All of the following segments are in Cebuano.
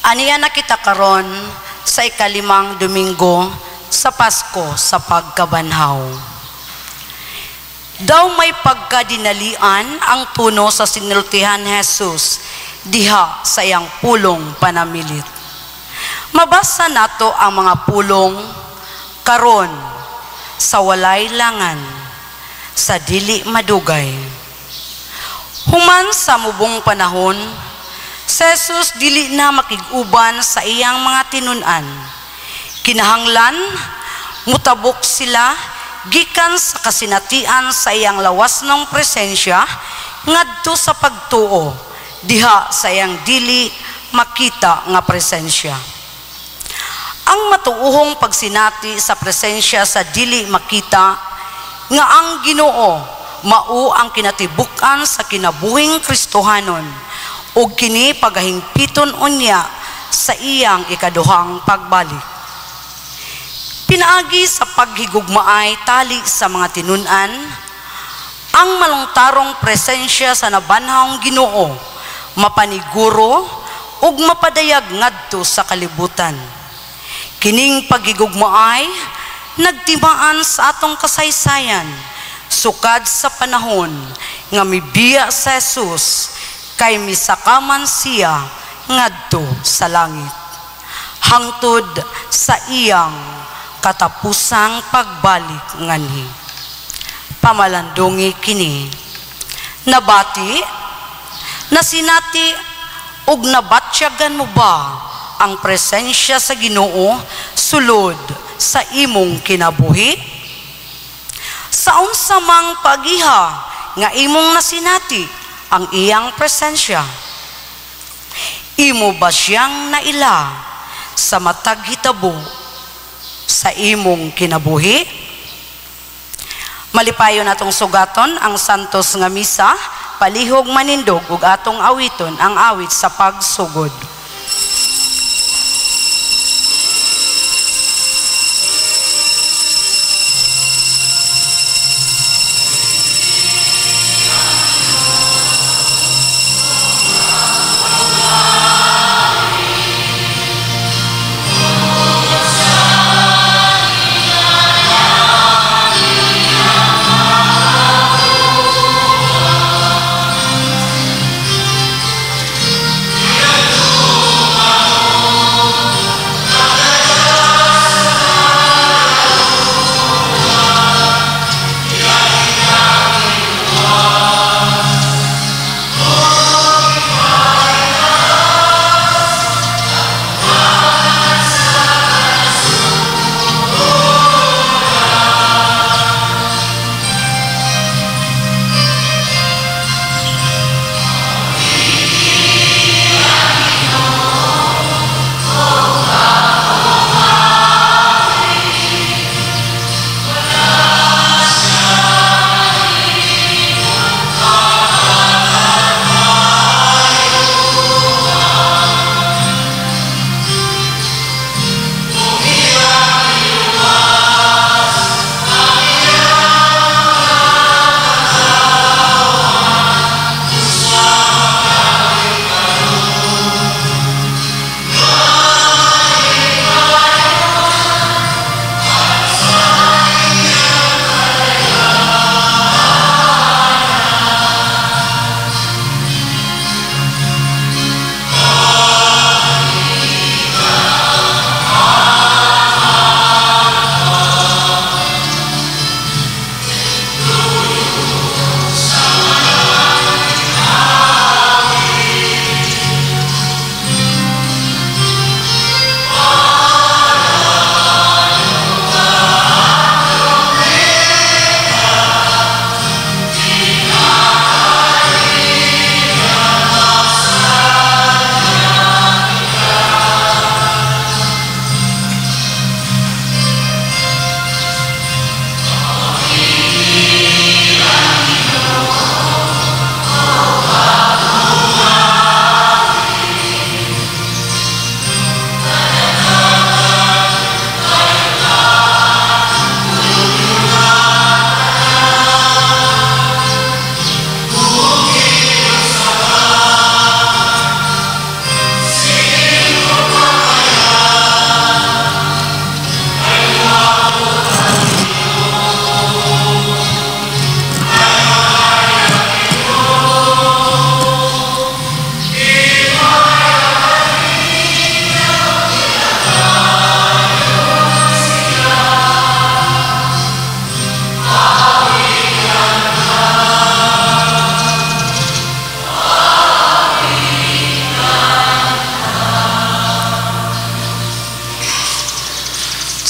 Aniya na kita karon sa ikalimang Domingo sa Pasko sa pagkabanhaw. Daw may pagkadinalian ang puno sa sinultihan Jesus diha sa iyang pulong panamilit. Mabasa nato ang mga pulong karon sa walay langan sa dili madugay. Human sa mubong panahon, si Jesus dili na makig-uban sa iyang mga tinun-an. Kinahanglan mutabok sila gikan sa kasinatian sa iyang lawas ng presensya ngadto sa pagtuo diha sa iyang dili makita nga presensya. Ang matuohong pagsinati sa presensya sa dili makita nga ang Ginoo mao ang kinatibuk-an sa kinabuhing Kristohanon ug kini pagahingpiton unya sa iyang ikaduhang pagbalik. Pinaagi sa paghigugmaay tali sa mga tinun-an, ang malungtarong presensya sa nabanhawng Ginoo mapaniguro ug mapadayag ngadto sa kalibutan. Kining paghigugmaay nagtimaan sa atong kasaysayan sukad sa panahon nga mibiya sa Jesus kay misakaman siya ngadto sa langit hangtod sa iyang katapusang pagbalik nganhi. Pamalandungi kini, nabati, nasinati ug nabatyagan mo ba ang presensya sa Ginoo sulod sa imong kinabuhi? Sa unsa mang pagiha nga imong nasinati ang iyang presensya? Imo ba siyang naila sa matag hitabo sa imong kinabuhi? Malipayon natong sugaton ang santos nga misa, palihog manindog ug atong awiton ang awit sa pagsugod.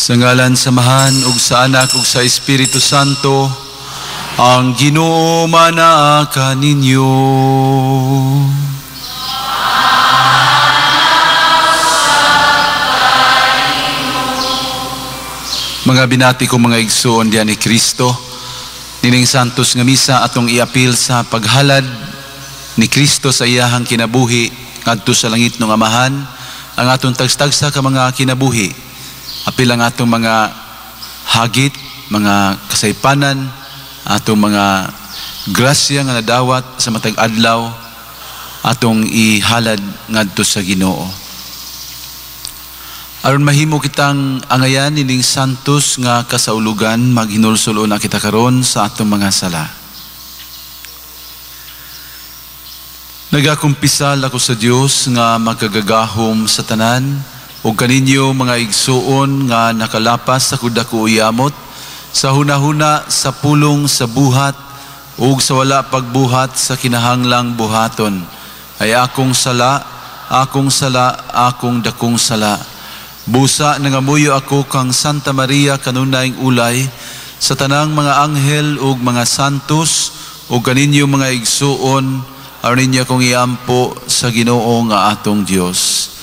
Sa ngalan sa Amahan ug sa Anak ug sa Espiritu Santo, ang Ginoo manaa kaninyo. Mga binati ko mga igsoon diyan ni Kristo, nining santos nga misa atong iapil sa paghalad ni Kristo sa iyahang kinabuhi ngadto sa langit ng Amahan, ang atong tagstagsa ka mga kinabuhi. Apil ang atong mga hagit, mga kasaypanan, atong mga grasya nga nadawat sa matag adlaw, atong ihalad ngadto sa Ginoo. Aron mahimo kitang angayan nining santos nga kasaulugan, maghinulsol na kita karon sa atong mga sala. Nagakumpisal ako sa Dios nga magkagagahom sa tanan, ug kaninyo mga igsuon nga nakalapas sa kudako yamot, sa hunahuna, sa pulong, sa buhat, ug sa wala pagbuhat sa kinahanglang buhaton. Ay akong sala, akong sala, akong dakong sala. Busa nangamuyo ako kang Santa Maria kanunayng ulay, sa tanang mga anghel ug mga santos, ug kaninyo mga igsuon, aron ninyo akong iampo sa Ginoo nga atong Dios.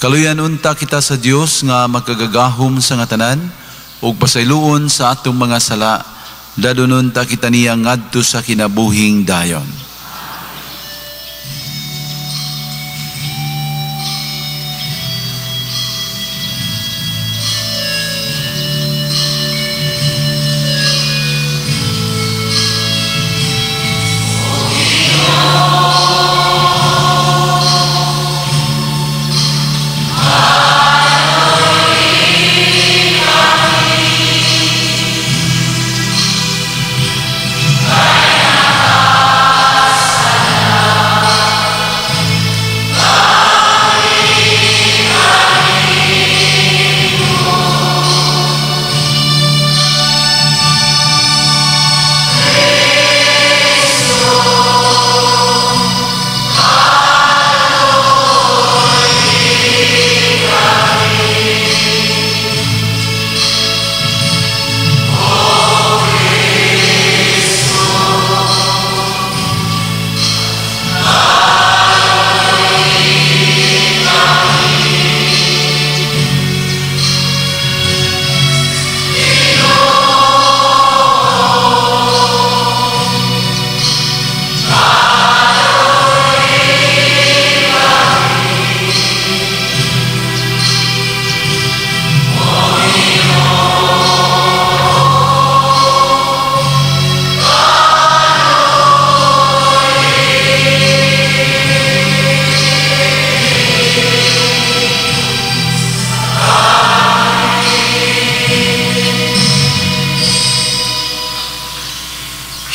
Kaluyan unta kita sa Dios nga magkagagahom sa nga tanan, ug pasayloon sa atong mga sala, dadonon ta kita niya ngadto sa kinabuhing dayon.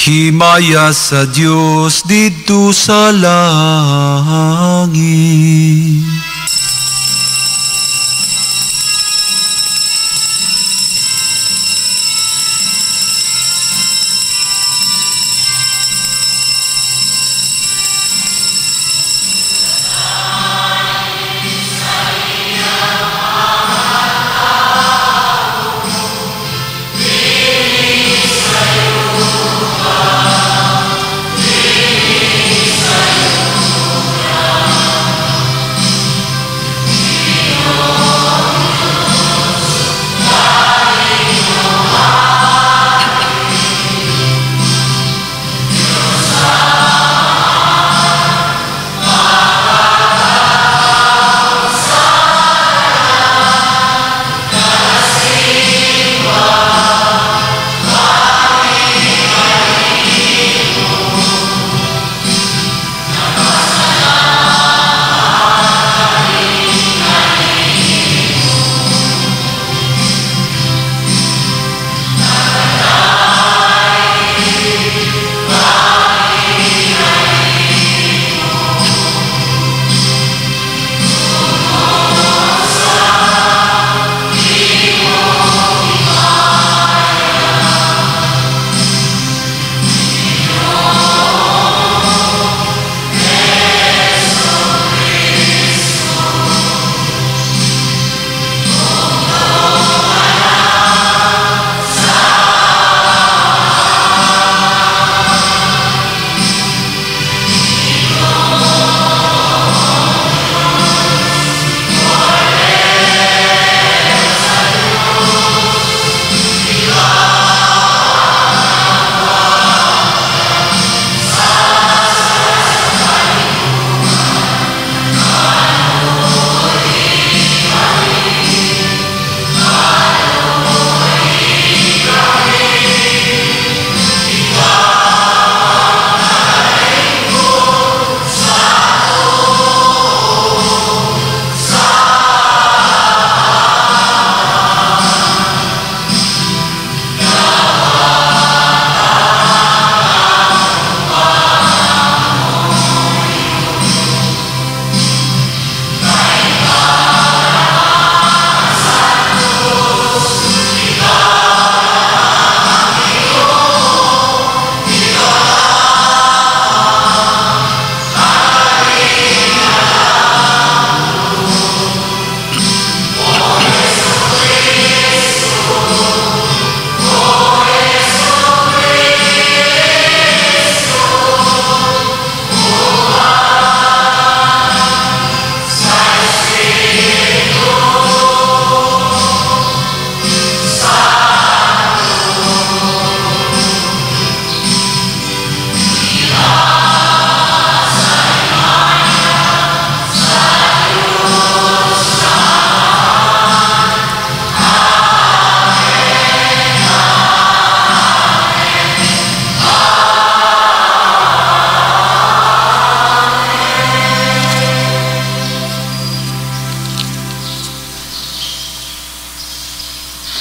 Himaya sa Dios didto sa langit.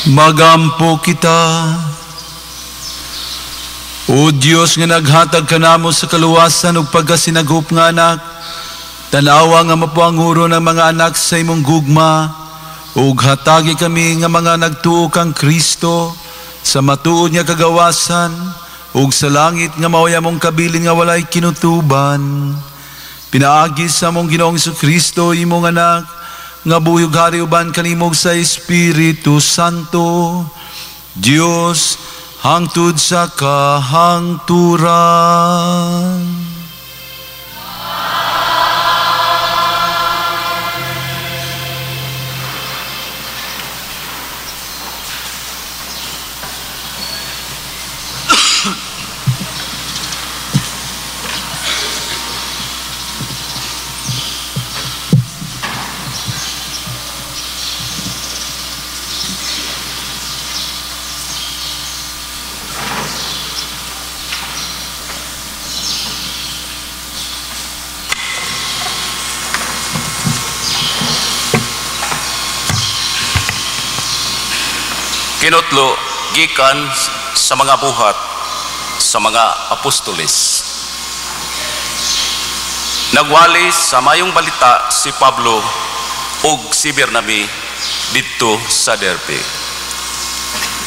Magampo kita. O Dios nga naghatag kanamo sa kaluwasan ug pagkasinagop nga anak, tan-awa nga mapuanguro ng mga anak sa imong gugma, ug hatagi kami nga mga nagtuo kang Kristo sa matuod nga kagawasan, ug sa langit nga maoy among kabilin nga walay kinutuban. Pinaagi sa among Ginoong Kristo, imong anak, nga buhi ug hari uban kanimo sa Espiritu Santo, Dios, hangtod sa kahangturan. Kinutlo gikan sa mga buhat sa mga apostoles. Nagwali sa mayong balita si Pablo ug si Bernabe didto sa Derbe.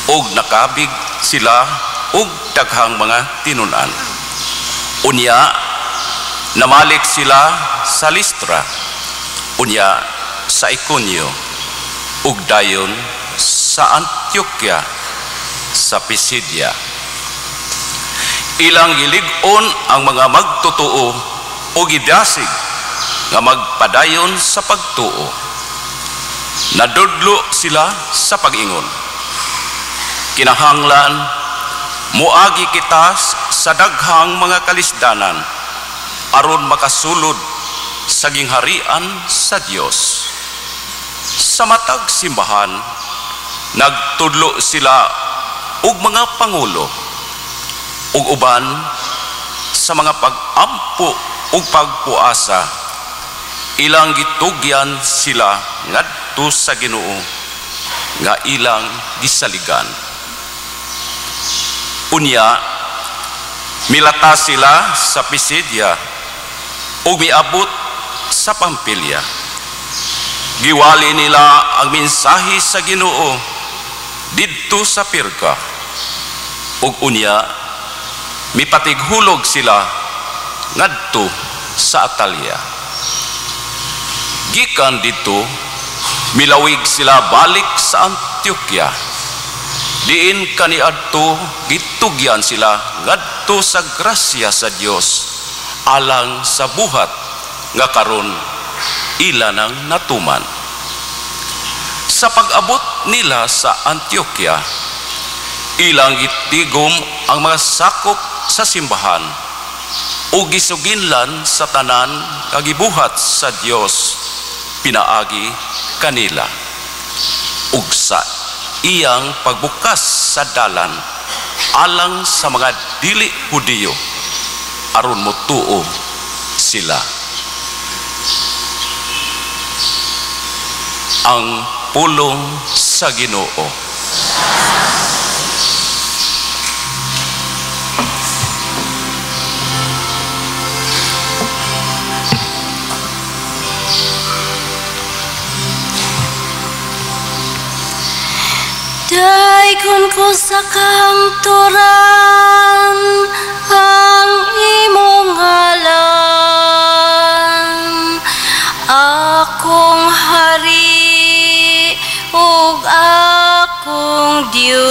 Ug nakabig sila ug daghang mga tinun-an. Unya namalik sila sa Listra, unya sa Iconio, ug dayon sa Antioquia sa Pisidia. Ilang gilig-on ang mga magtotoo o gidasig nga magpadayon sa pagtuo. Nadudlo sila sa pag-ingon. Kinahanglan moagi kita sa daghang mga kalisdanan aron makasulod sa gingharian sa Dios. Sa matag simbahan nagtudlo sila og mga pangulo ug uban sa mga pag-ampo ug pagpuasa. Ilang gitugyan sila ngadto sa Ginoo nga ilang gisaligan. Unya milata sila sa Pisidia ug miabot sa Pampilia. Giwali nila ang mensahe sa Ginoo didto sa Perga. Ug unya mipatighulog sila ngadto sa Atalia. Gikan didto milawig sila balik sa Antioquia. Diin kaniadto gitugyan sila ngadto sa grasya sa Dios alang sa buhat nga karon ila nang natuman. Sa pag-abot nila sa Antioquia, ilang gitigom ang mga sakop sa simbahan ug gisuginlan sa tanan nga gibuhat sa Dios pinaagi kanila, ug sa iyang pagbukas sa dalan alang sa mga dili Hudiyo aron motuo sila. Ang pulong sa Ginoo. Daykon ko sa kahangturan ang imong ngalan, akong hari ug akong Dios.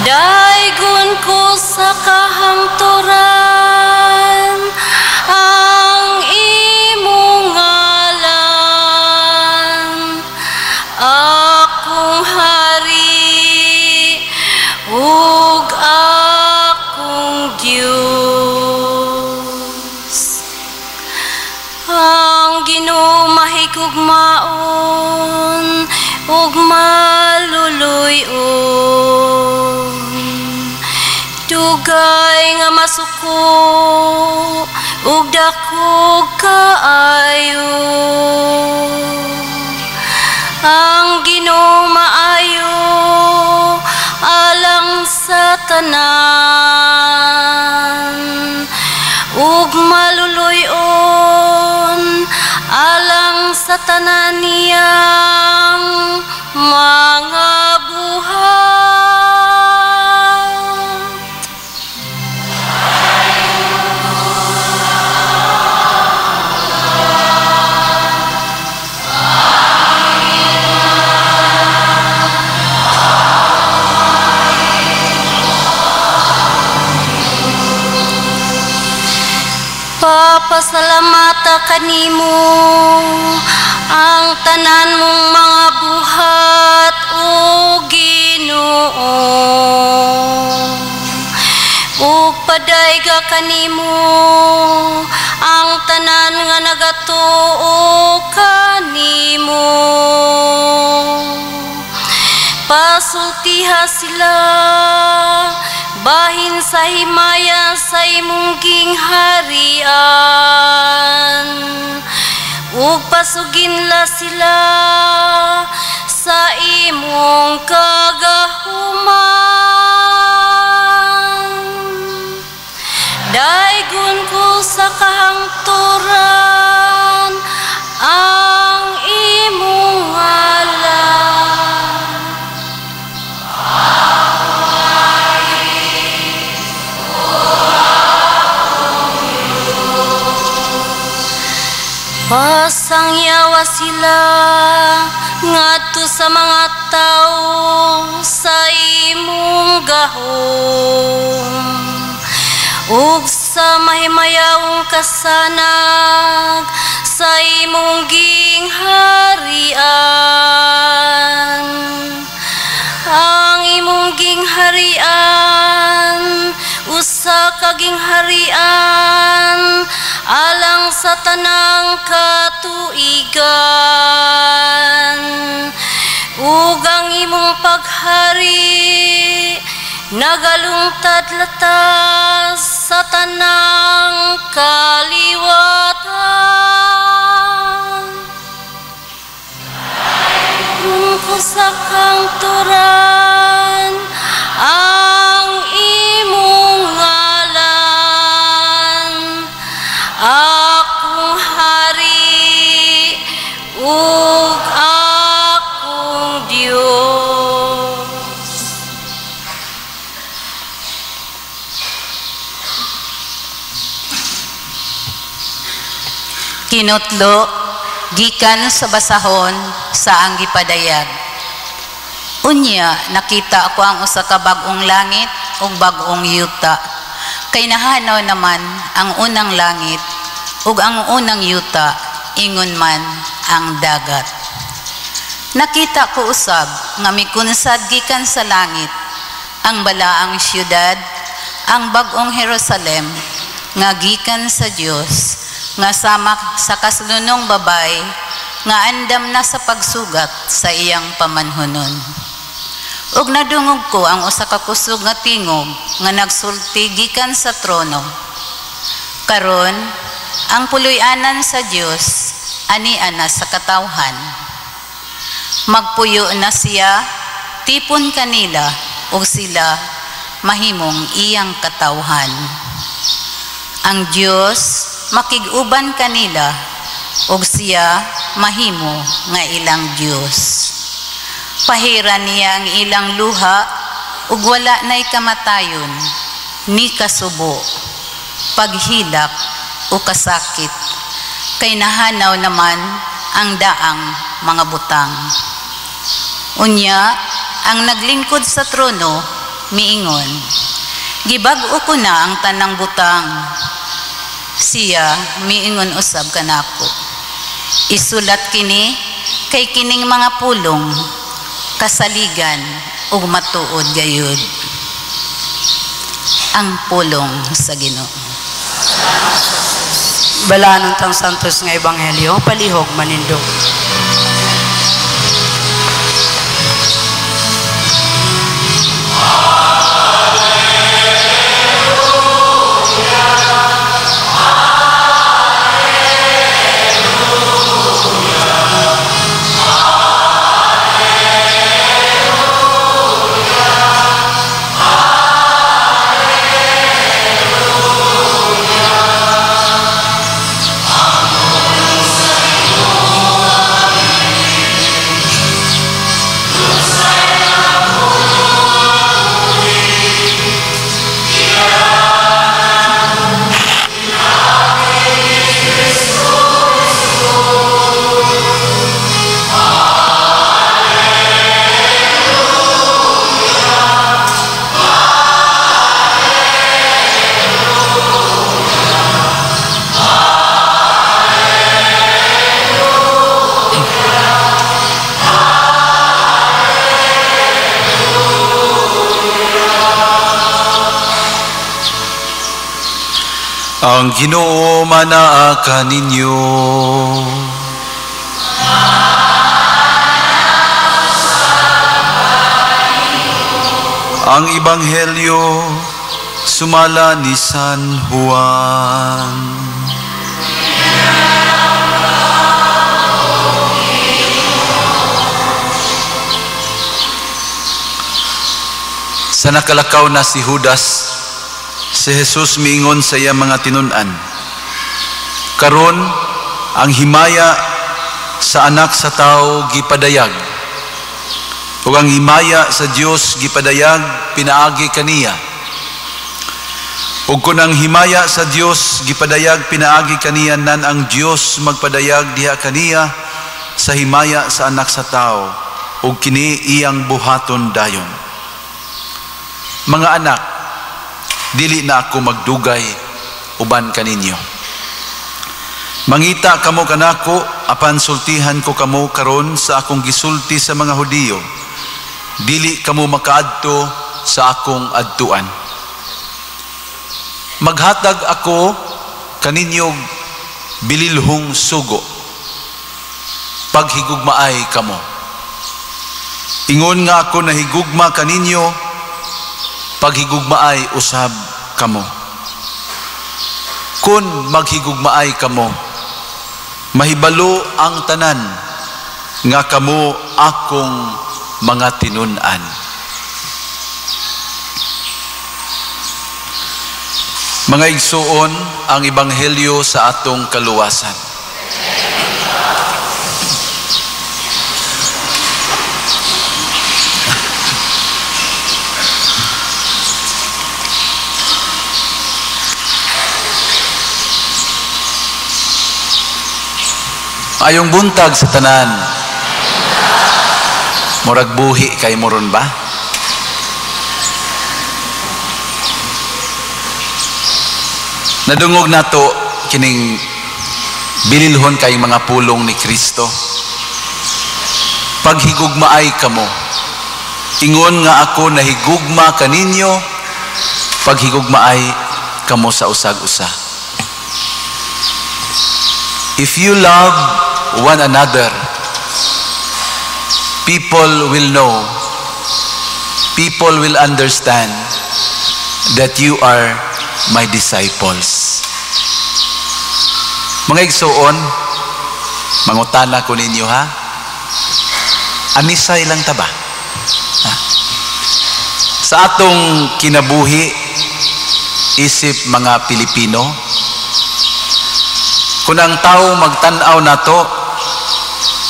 Daygon ko sa kahangturan ang imong ngalan, akong hari ug akong Dios. Ang Ginoo mahigugmaon ug maluluy-on, dugay nga masuko ug dakog kaayo. tanan ug maluluy-on alang sa tanan niyang mga buhat. Papasalamata kanimo ang tanan mong mga buhat, o Ginoo. Ug padayga kanimo ang tanan nga nagatuo kanimo. Pasultiha sila bahin sa himaya sa imong gingharian, ug pasuginla sila sa imong kagahuman. Daygon ko sa kahangturan ang imong ngalan. Pasangyawa sila ngadto sa mga tawo sa imong gahom, ug sa mahimayawong kasanag sa imong gingharian. Ang imong gingharian usa ka gingharian alang sa tanang katuigan, ug ang imong paghari nagalungtad latas sa tanang kaliwatan. Ko sa kangturan ang imong ngalan, akong hari ug akong Dios. Kinutlo gikan sa basahon sa ang gipadayag. Unya nakita ako ang usa ka bag-ong langit ug bag-ong yuta. Kay nahanaw naman ang unang langit ug ang unang yuta, ingon man ang dagat. Nakita ko usab nga mikunsad gikan sa langit ang balaang siyudad, ang bag-ong Jerusalem nga gikan sa Dios, nga sama sa kaslunong babay nga andam na sa pagsugat sa iyang pamanhunon. Ug nadungog ko ang usa ka kusog nga tingog nga nagsulti gikan sa trono. Karon, ang puloy-anan sa Dios ani ana sa katawhan. Magpuyo na siya, tipon kanila, ug sila mahimong iyang katawhan. Ang Dios makig-uban kanila, ug siya mahimo nga ilang Dios. Pahira niya ang ilang luha, ug wala na'y kamatayon, ni kasubo, paghilak o kasakit, kay nahanaw naman ang daang mga butang. Unya, ang naglingkod sa trono, miingon, gibag-o ko na ang tanang butang. Siya miingon usab kanako, isulat kini kay kining mga pulong kasaligan ug matuod gayud. Ang pulong sa Ginoo. Balanon tang santos nga ebanghelyo, palihog manindog. Ang Ginoo manaa kaninyo. Ang Ebanghelyo sumala ni San Juan. Sa nakalakaw na si Judas, si Jesus miingon sa iyang mga tinun-an, "Karon ang himaya sa Anak sa Tao gipadayag, ug ang himaya sa Dios gipadayag pinaagi kaniya. Ug kun ang himaya sa Dios gipadayag pinaagi kaniya, nan ang Dios magpadayag diha kaniya sa himaya sa Anak sa Tao, ug kini iyang buhaton dayon. Mga anak, dili na ako magdugay uban kaninyo. Mangita kamo kanako, apan sultihan ko kamo karon sa akong gisulti sa mga Hudiyo. Dili kamo makaadto sa akong adtuan. Maghatag ako kaninyo bililhong sugo. Paghigugmaay kamo. Ingon nga ako nahigugma kaninyo, paghigugmaay usab kamo. Kun maghigugmaay kamo, mahibalo ang tanan nga kamo akong mga tinun-an." Mga igsuon, ang Ebanghelyo sa atong kaluwasan. Ayong buntag sa tanan. Murag buhi kay moron ba? Nadungog nato kining bililhon kay mga pulong ni Kristo. Paghigugmaay kamo. Ingon nga ako nahigugma kaninyo, paghigugmaay kamo sa usag-usa. If you love one another, people will know, people will understand that you are my disciples. Mga igsuon, mangutana ko ninyo ha, anisay lang ta ba? Ha? Sa atong kinabuhi, isip mga Pilipino, kung ang tao magtan-aw nato,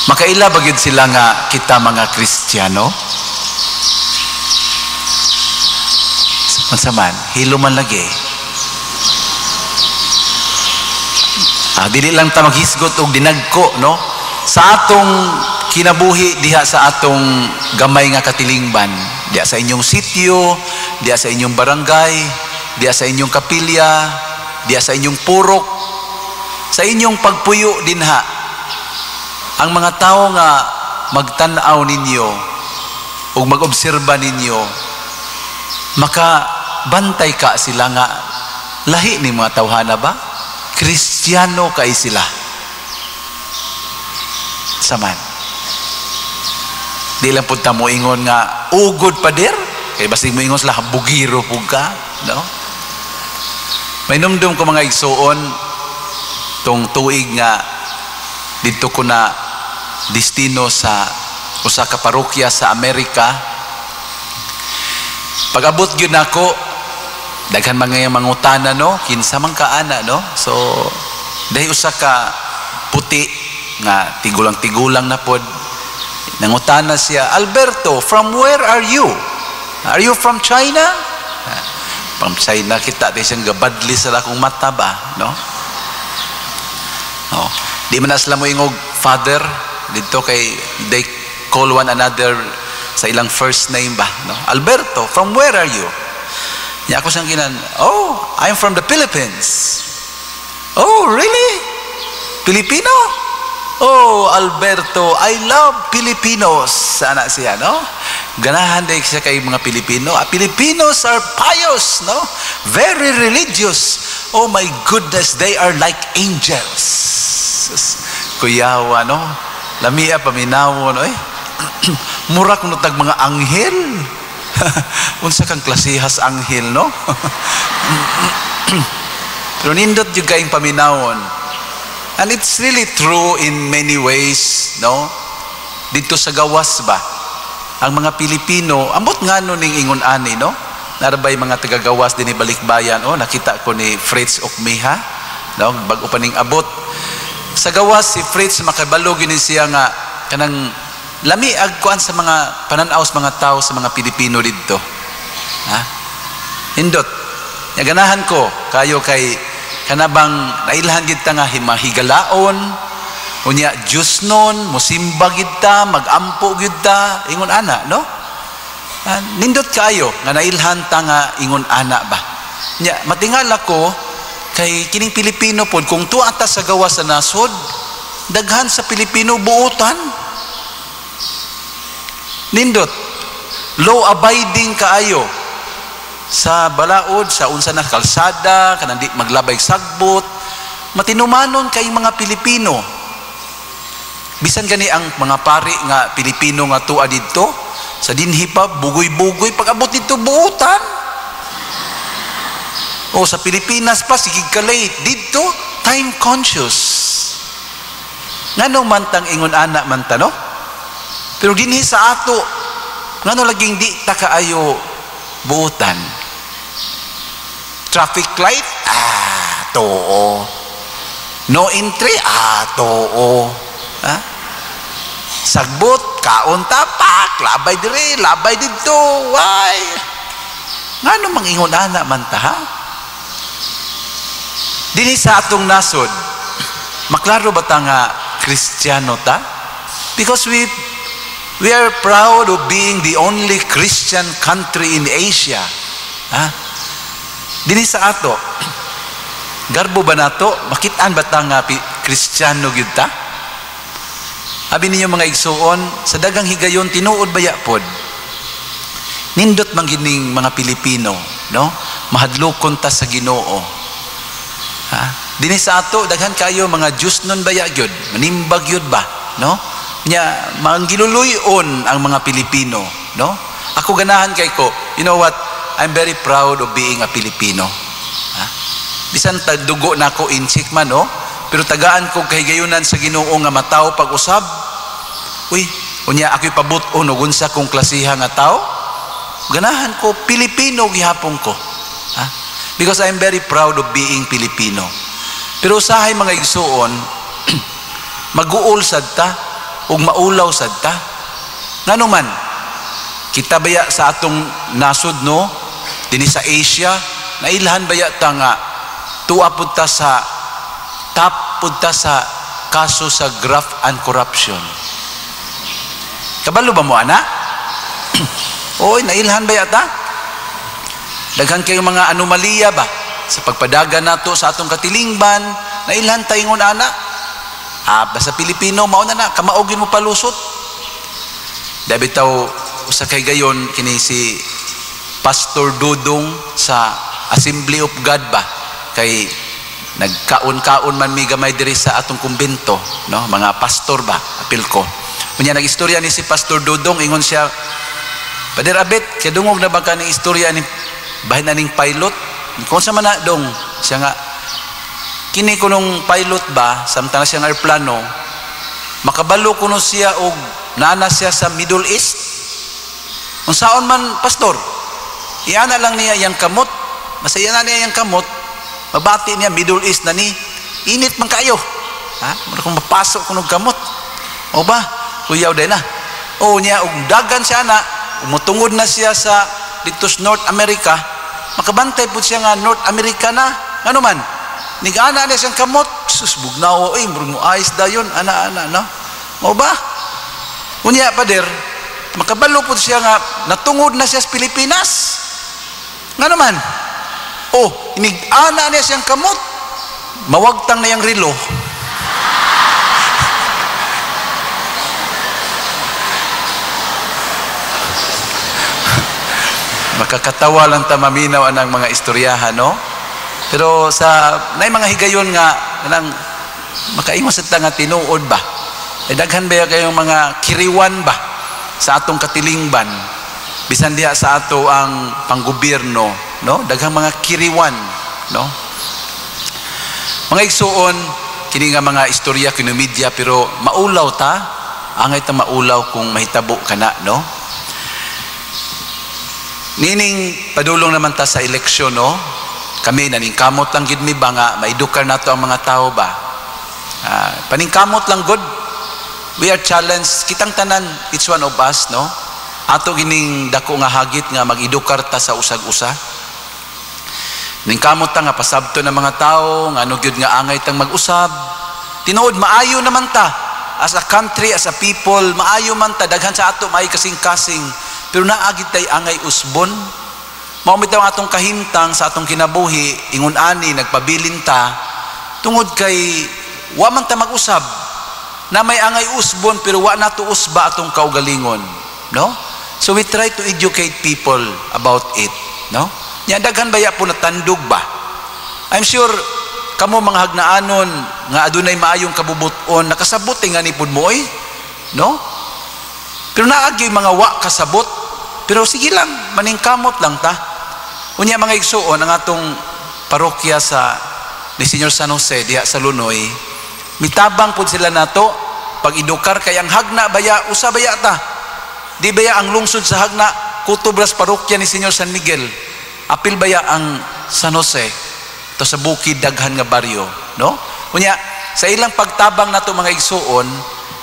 makaila ba gyud sila nga kita mga Kristiyano? Unsa man, hilo man lagi. Dili lang ta maghisgot og dinagko, no? Sa atong kinabuhi diha sa atong gamay nga katilingban, diha sa inyong sitio, diha sa inyong barangay, diha sa inyong kapilya, diha sa inyong purok, sa inyong pagpuyo dinha, ang mga tao nga magtan-aw ninyo o mag-obserba ninyo, makabantay ka sila nga lahi ni mga tawhana ba? Kristiyano kay sila. Saman. Di lang punta mo ingon nga ugod pader, kay basig mo ingon sila bugiro pug ka, no? May numdum ko mga igsuon tong tuig nga didto ko na destino sa usa ka parokya sa Amerika. Pag-abot gyud nako, daghan mga mangutana, no, kinsa man ka ana, no? So dahil usa ka puti nga tigulang-tigulang na pod, nangutana siya, "Alberto, from where are you? Are you from China?" From China kita, di siyang gabadli sa akong mata ba, no? No. Di man na sila mo ingog father dito kay they call one another sa ilang first name ba, no? "Alberto, from where are you?" Niya ako siyang ginan, "Oh, I'm from the Philippines." "Oh, really? Filipino? Oh, Alberto, I love Filipinos." Sana siya, no? Ganahan din siya kay mga Pilipino. Filipinos are pious, no? Very religious. Oh my goodness, they are like angels. Kuyawa, no? Lamia paminawo, no? Eh? Mura kuno tag mga anghel. Unsa kang klasehas anghel, no? Pero nindot jud kayong paminawon. And it's really true in many ways, no? Dito sa gawas ba, ang mga Pilipino, ambot nga no ning ingon ani, no? Narabay mga tagagawas din ni balikbayan. Oh, nakita ko ni Fritz Okmeha, no? Bag-o pa ning abot. Sa gawas si Fritz makabalo gini siya nga kanang lami ag kuan sa mga pananaw sa mga tao sa mga Pilipino didto. Ha? Hindot. Ya ganahan ko kayo kay kanabang nailhan gid ta nga himahigalaon, unya Diyos nun, musimba gid ta, magampo gid ta, ingon ana, no? Nindot kaayo nga nailhan ta nga ingon ana ba. Nya matingala ko kay kining Pilipino pod kung tuwa ta sa gawas sa nasod, daghan sa Pilipino buotan. Nindot, law abiding kaayo sa balaod, sa unsa na kalsada, kanang di maglabay sagbot, matinumanon kay mga Pilipino. Bisan gani ang mga pari nga Pilipino nga tuwa didto sa dinhi pa bugoy-bugoy, pag abot didto buotan. O sa Pilipinas pa sige ka late, didto time conscious. Ngano man tang ingon ana man ta, no? Pero dinhi sa ato ngano laging di ta kaayo buotan? Traffic light, ah, too. No entry, ah, too. Ha? Sagbot, kaon tapak, labay dire, labay didto. Why? Ngano mangingon ana man ta, ha? Dinhi sa atong nasod, maklaro ba ta nga Kristiyano ta? Because we are proud of being the only Christian country in Asia. Ha? Dinhi sa ato, garbo ba nato? Makitaan ba ta nga Kristiyano gyud ta? Abi ninyo mga igsuon, sa dagang higayon tinuod baya pod. Nindot man gining mga Pilipino, no? Mahadlokon ta sa Ginoo. Ha? Dinhi sa ato daghan kayo mga Diyos nun baya gyud, manimbag gyud ba, no? Nya manggiluluyon ang mga Pilipino, no? Ako ganahan kay ko, you know what? I'm very proud of being a Filipino. Ha? Bisan dugo nako Intsik man, no? Pero tagaan ko kahigayunan sa Ginoo nga matawo pag-usab. Uy, unya ako'y pabut-on og unsa kong klasiha nga tao. Ganahan ko Pilipino gihapon ko. Ha? Because I'm very proud of being Filipino. Pero usahay mga igsuon, maguol sad ta ug maulaw sad ta. Ngano man kita baya sa atong nasod, no? Dinhi sa Asia, nailhan baya ta nga tuwa pud ta sa top pud ta sa kaso sa graft and corruption. Kabalo ba mo ana? Oy, nailhan baya ta? Daghan kayo mga anomalya ba sa pagpadagan nato sa atong katilingban, nailhan ta ingon ana. Ah, basta Pilipino mao na na, kamaogin mo palusot. Dabi taw usa kay gayon kini si Pastor Dudong sa Assembly of God ba, kay nagkaon-kaon man mi gamay diri sa atong kumbento, no? Mga pastor ba, apil ko. Unya nag-istorya ni si Pastor Dudong, ingon siya, Pader Abet, kadungog na ba ka ning istorya ni bahin na ning pilot? Kung sa man na dong, siya nga kini kunong pilot ba, samtang na siyang aeroplano, makabalo kuno siya og naana siya sa Middle East. Unsaon man, pastor, iana lang niya yang kamot, masaya na niya yang kamot, mabati niya Middle East na ni, init man kayo. Ha? Mura kung mapasok kuno kamot. O ba? Kuyaw din na. O niya, og dagan siya na, umutungod na siya sa dito sa North America, makabantay po siya nga North America na. Ano man? Nigana niya siyang kamot, sus bugnaw, oy, murag mo ayos dayon, ana, no? Mao ba? Unya, pader, makabalo po siya nga, natungod na siya sa Pilipinas. Nga naman? Oh, inigana niya siyang kamot, mawagtang na yung relo. Makakatawa lang ta maminaw anang mga istoryahan, no? Pero sa nay mga higayon nga kanang makaingon sa ta nga tinuod ba. Eh, daghan ba kayong mga kiriwan ba sa atong katilingban, bisan diha sa ato ang panggobyerno, no? Daghang mga kiriwan, no? Mga igsuon, kini nga mga istorya kinumidya, pero maulaw ta, angay ta maulaw kung mahitabo kana, no? Nining padulong naman ta sa eleksyon, no? Kami naningkamot lang gid mi ba nga maedukar nato ang mga tao ba. Paningkamot lang gud. We are challenged kitang tanan, each one of us, no? Ato gining dako nga hagit nga mag-edukar ta sa usag-usa. Ningkamot ta nga pasabto ng mga tao nga ano gyud nga angay tang mag-usab. Tinuod maayo naman ta as a country, as a people, maayo man ta, daghan sa ato maayo kasing-kasing, pero naa gyud tay angay usbon. Mao bitaw ang atong kahimtang sa atong kinabuhi, ingon ani nagpabilin ta tungod kay wa man ta mag-usab na may angay usbon, pero wa nato usba atong kaugalingon, no? So we try to educate people about it, no? Nya daghan baya po natandog ba. I'm sure kamo mga hagnaanon nga adunay maayong kabubuton, nakasabot nga ni pud mo oy, no? Pero naa gyoy mga wa kasabot, pero sige lang, maningkamot lang ta. Unya, mga igsuon, ang atong parokya sa ni Senyor San Jose diha sa Lunoy, mitabang pud sila nato pag-edukar kay ang hagna baya, usa baya ta. Di baya ang lungsod sa Jagna, kutob ras parokya ni Senyor San Miguel. Apil baya ang San Jose to sa bukid, daghan nga baryo, no? Unya sa ilang pagtabang nato, mga igsuon,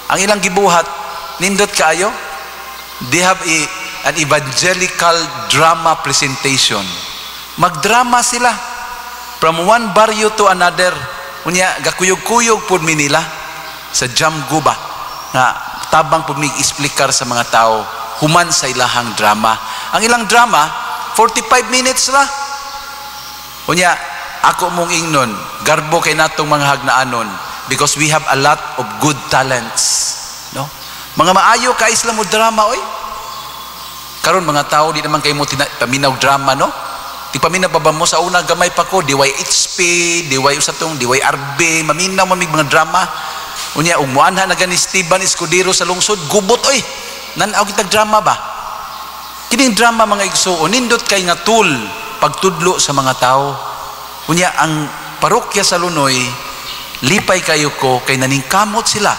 ang ilang gibuhat nindot kaayo. They have an evangelical drama presentation. Magdrama sila from one barrio to another. Unya gakuyog-kuyog pud mi nila sa Jamgo ba nga tabang pud mi explicar sa mga tao human sa ilahang drama. Ang ilang drama 45 minutes ra. Unya ako mong ingnon, garbo kay natong mga hagnaanon because we have a lot of good talents, no? Mga maayo ka isla mo drama oy. Karon mga tao di naman kay mo paminaw drama, no? Di paminaw pa ba mo? Sa una gamay pa ko, DYHP, DY usa tong DYRB, maminaw man mig mga drama. Unya ug muanha na gani Esteban Escudero sa lungsod, gubot oy. Nan-aw kitag drama ba? Kining drama, mga igsuon, nindot kay nga tool pagtudlo sa mga tao. Unya ang parokya sa Lunoy, lipay kayo ko kay naningkamot sila,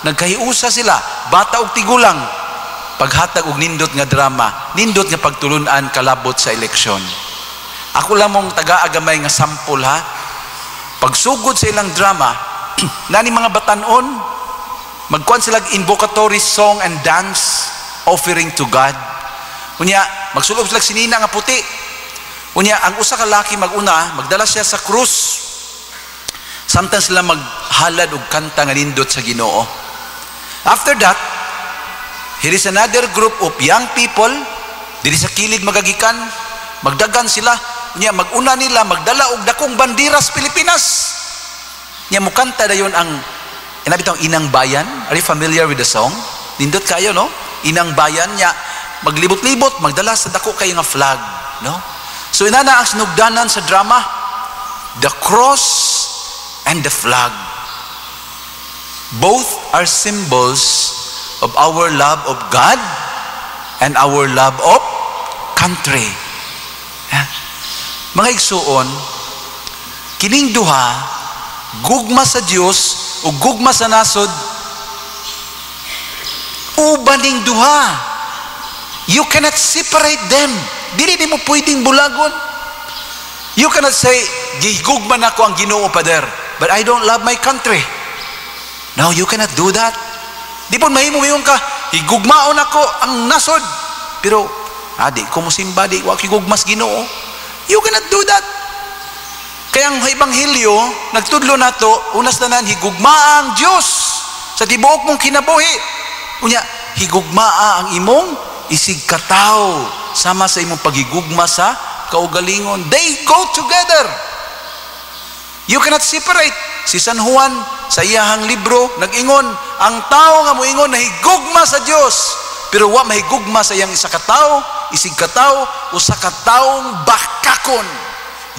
nagkahiusa sila, bata og tigulang, paghatag og nindot nga drama, nindot nga pagtulunan kalabot sa eleksyon. Ako lang mong taga-agamay nga sample ha. Pagsugod sa ilang drama, nani mga batanon, magkuan sila invocatory song and dance offering to God. Unya, magsulob sila sinina nga puti. Unya, ang usa ka laki maguna, magdala siya sa krus. Samtang sila maghalad og kanta nga nindot sa Ginoo. After that, here is another group of young people diri sa kilid magagikan, magdagan sila. Unya maguna nila magdala og dakong bandiras Pilipinas. Nya mukanta dayon ang ina bitong Inang Bayan. Are you familiar with the song? Nindot kayo, no? Inang Bayan. Nya maglibot-libot, magdala sa dako kayo nga flag, no? So inana ang sinugdanan sa drama, the cross and the flag. Both are symbols of our love of God and our love of country. Yeah. Mga igsuon, kining duha, gugma sa Dios o gugma sa nasod, uban ning duha. You cannot separate them. Dili nimo pwedeng bulagon. You cannot say, "Gigugma nako ang Ginoo, Pader, but I don't love my country." No, you cannot do that. Di po mahimo mayon ka, "Higugmaon ako ang nasod, pero di ko mosimba, di wa gugmas Ginoo." You cannot do that. Kaya ang Ebanghelyo, nagtudlo nato, unas tanan, higugmaa ang Dios sa tibuok mong kinabuhi. Unya, higugmaa ang imong isig katawo sama sa imong paghigugma sa kaugalingon. They go together. You cannot separate. Si San Juan sa iyahang libro nag-ingon, ang tao nga moingon na higugma sa Dios pero wa mahigugma sa iyang isa ka tawo, isig katawo, usa ka taong bakakon.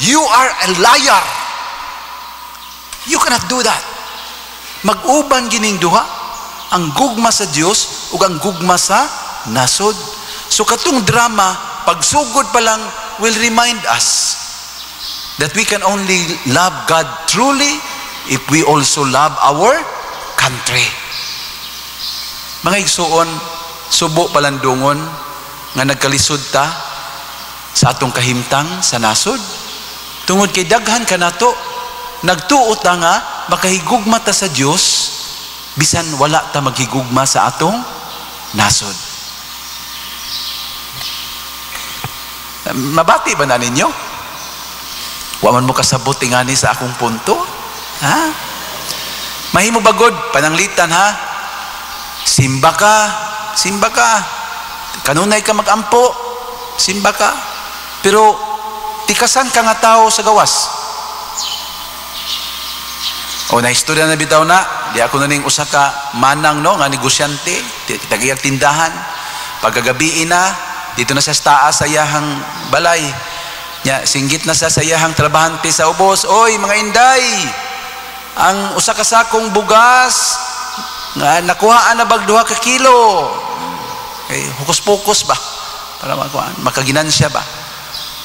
You are a liar. You cannot do that. Mag-uban gining duha, ang gugma sa Dios ug ang gugma sa nasod. So katong drama, pagsugod pa lang, will remind us that we can only love God truly if we also love our country. Mga igsuon, subo palandungon nga nagkalisod ta sa atong kahimtang sa nasod. Tungod kay daghan kanato, nagtuo ta nga makahigugma ta sa Dios bisan wala ta maghigugma sa atong nasod. Mabati ba na ninyo? Wa man mo kasabot ingani sa akong punto? Ha? Mahimo bagod pananglitan ha? Simba ka, simba ka. Kanunay ka magampo, simba ka. Pero tikasan ka nga tao sa gawas. O naistorya na bitaw na, di ako na ning usa ka manang no nga negosyante, tagiyag tindahan. Pagkagabi na, dito na siya sa taas sa iyahang balay. Nya singgit na siya sa iyahang trabahante sa ubos, "Oy mga inday, ang usa ka sakong bugas nga nakuhaan na bag 2 ka kilo." Okay, hukus-pokus ba para makuhaan, makaginansya ba?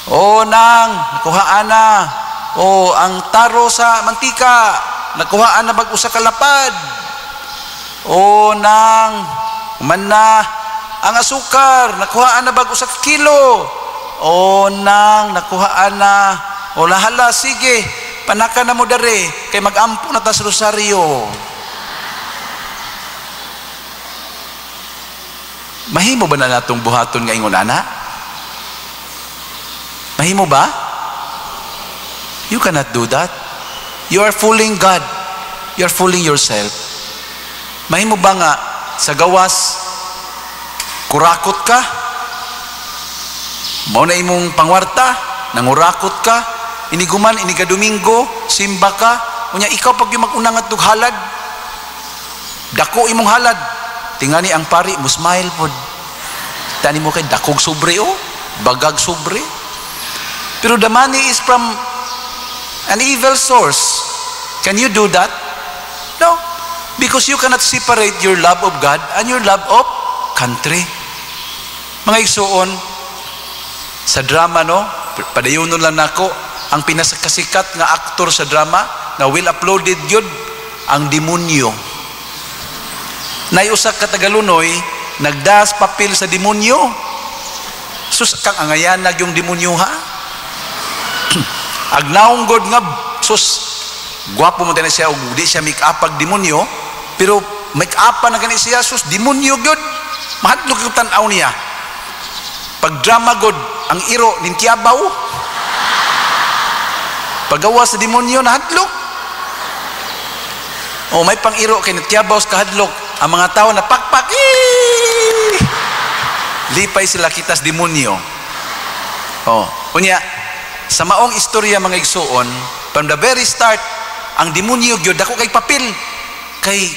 O nang nakuhaan na. O ang taro sa mantika, nakuhaan na bag usa ka lapad. O nang man na ang asukar, nakuhaan na bag usa ka kilo. O nang nakuhaan na. O lahala, sige, panaka na mo dere kay magampo na tas rosaryo. Mahimo ba na natong buhaton nga ingon ana? Mahimo ba? You cannot do that. You are fooling God. You are fooling yourself. Mahimo ba nga sa gawas kurakot ka? Mao na imong pangwarta, nangurakot ka, iniguman, inigadomingo, simba ka, unya ikaw pag yung mag-unang at halad, dako imong halad. Tingani ang pari, mo smile pod. Tani mo kay dakog sobre o, bagag sobre. Pero the money is from an evil source. Can you do that? No. Because you cannot separate your love of God and your love of country. Mga igsuon, sa drama no, padayonon lang nako, ang pinakasikat nga aktor sa drama nga well uploaded yun, ang demonyo. Naiusa ka Tagalunoy, nagdas papel sa demonyo. Sus, kang angayanag yung demonyo ha? Agnaong god nga, sus, gwapo mo na siya, og di siya make-upag demonyo, pero make-upan na gani siya, sus, demonyo god. Mahadlok yung tanaw niya. Pag drama god, ang iro, nintiyabaw. Paggawa sa demonyo, nahadlok. O may pang-iro kay nitiyabaw sa kahadlok. Ang mga tao na pakpak, eee! Lipay sila kitas demonyo. O, unya, sa maong istorya mga igsuon, from the very start, ang demonyo gyud dako kay papel kay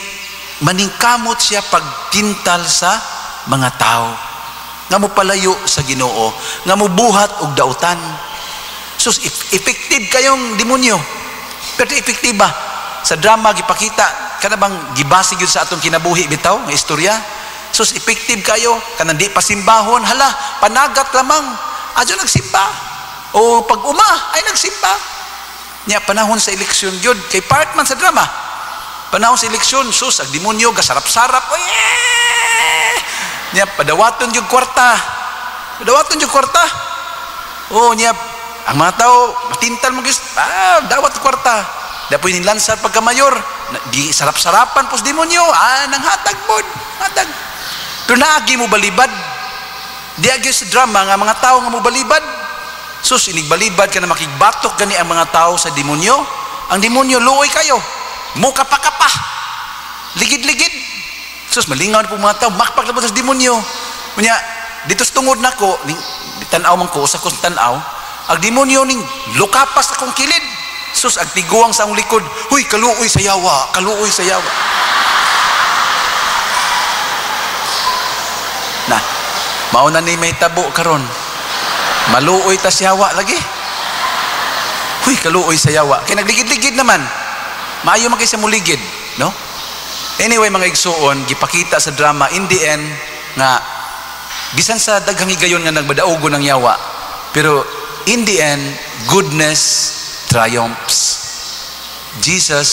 maningkamot siya pagtintal sa mga tao nga mopalayo sa Ginoo, nga mobuhat og dautan. Sus, effective kayong demonyo. Pero effective ba? Sa drama gipakita kana bang gibase gyud sa atong kinabuhi bitaw nga istorya. Sus, effective kayo kanang di pasimbahon, hala panagat lamang adyo nagsimba. O pag uma ay nagsimba. Nya panahon sa eleksyon gyud kay part man sa drama. Panahon sa eleksyon, sus, ang demonyo gasarap-sarap. Oy! Nya padawaton gyud kwarta. Padawaton gyud kwarta. O nya ang mga tao matintal mo gyud, dawat kwarta. Dapoy nilansar pagka-mayor, di sarap-sarapan pos demonyo, nanghatag pod, hatag. Pero naagi mo balibad. Di agi sa drama nga mga tao nga mo balibad. Sus, inigbalibad ka na makigbatok gani ang mga tao sa demonyo. Ang demonyo luoy kayo, muka pa ka pa, ligid-ligid. Sus, malingaw na po mga tao, makpak na po sa demonyo. Kunya, dito sa tungod nako, tanaw man ko, sa kong tanaw, ang demonyo ning lukapas akong kilid. Sus, ang tiguang sa akong likod, huy, kaluoy sa yawa, kaluoy sa yawa. Na, mauna ni may tabo karon. Maluoy ta siyawa lagi. Huy, kaluoy sa yawa. Kay nagligid-ligid naman. Maayo man kay sa muligid, no? Anyway, mga igsuon, gipakita sa drama in the end nga bisan sa daghang higayon nga nagmadaugo ng yawa, pero in the end, goodness triumphs. Jesus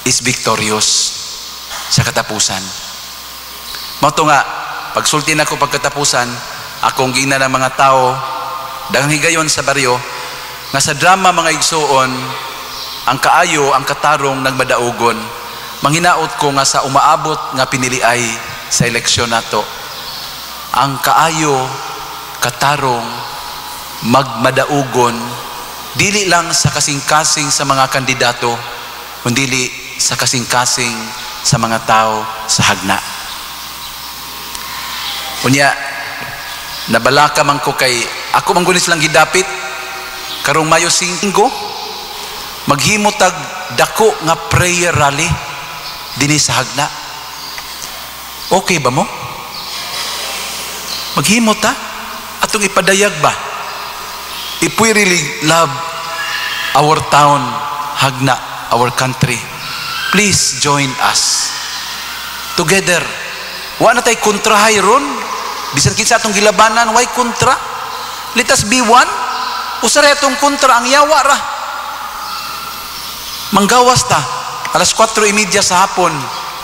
is victorious sa katapusan. Mao to nga, pagsulti nako pagkatapusan, akong giingnan ng mga tao, daghang higayon sa baryo, nga sa drama, mga igsuon, ang kaayo, ang katarong nagmadaugon. Manghinaot ko nga sa umaabot nga piniliay sa eleksyon nato, ang kaayo, katarong, magmadaugon, dili lang sa kasing-kasing sa mga kandidato, kundili sa kasing-kasing sa mga tao sa Jagna. Unya, nabalaka man ko kay ako man guni silang gidapit karong Mayo 5, maghimo tag dako nga prayer rally dinhi sa Jagna. Okay ba mo? Maghimo ta atong ipadayag ba? If we really love our town, Jagna, our country, please join us. Together. Wa na tay kontrahay ron. Bisan kinsa atong gilabanan, way kontra. Let us be one. Usa ra atong kontra, ang yawa ra. Manggawas ta. Alas 4:30 sa hapon,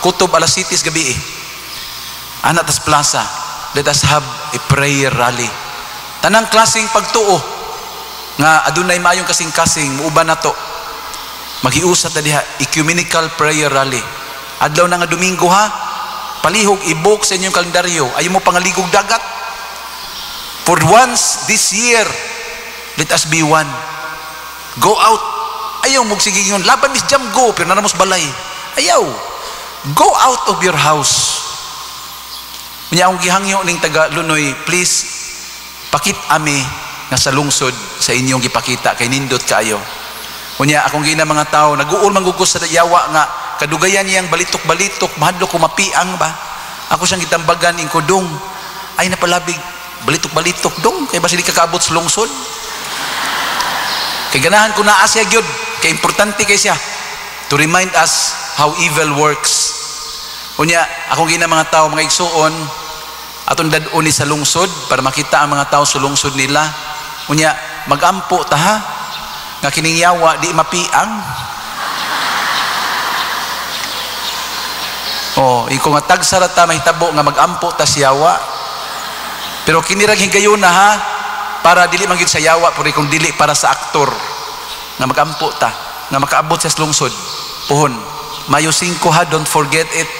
kutob alas 7 sa gabi eh. Ana tas plaza. Let us have a prayer rally. Tanang klaseng pagtuo nga adunay maayong kasing-kasing muuban nato. Maghiusa ta diha, ecumenical prayer rally. Adlaw na nga Domingo ha. Palihog i-book sa inyong kalendaryo. Ayaw mo pangaligog dagat. For once this year, let us be one. Go out. Ayaw mo sige yun. Laban Miss Jam go, pero naa ra mos balay. Ayaw. Go out of your house. Unya akong gihangyo ning taga Lunoy, please pakit ami nga sa lungsod sa inyong gipakita kay nindot kaayo. Unya akong giingnan mga tao, naguol man gud ko sa yawa nga kadugayan niyang balitok-balitok, mahadlok ko mapiang ba. Ako siyang gitambagan ing kudong. Ay napalabig balitok-balitok dong kay basi di ka kaabot sa lungsod. Kay ganahan ko naa siya gyud, kay importante kay siya to remind us how evil works. Unya, akong giingnan mga tao, mga igsuon, atong dad-on ni sa lungsod para makita ang mga tao sa lungsod nila. Unya, magampo ta ha, nga kining yawa di mapiang. Oh, iko nga tagsara ta mahitabo nga magampo ta siyawa. Pero kini ra higayon na ha, para dili man gyud sa yawa, pero kung dili para sa aktor nga magampo ta, nga makaabot sa lungsod. Puhon, Mayo 5 ha, don't forget it.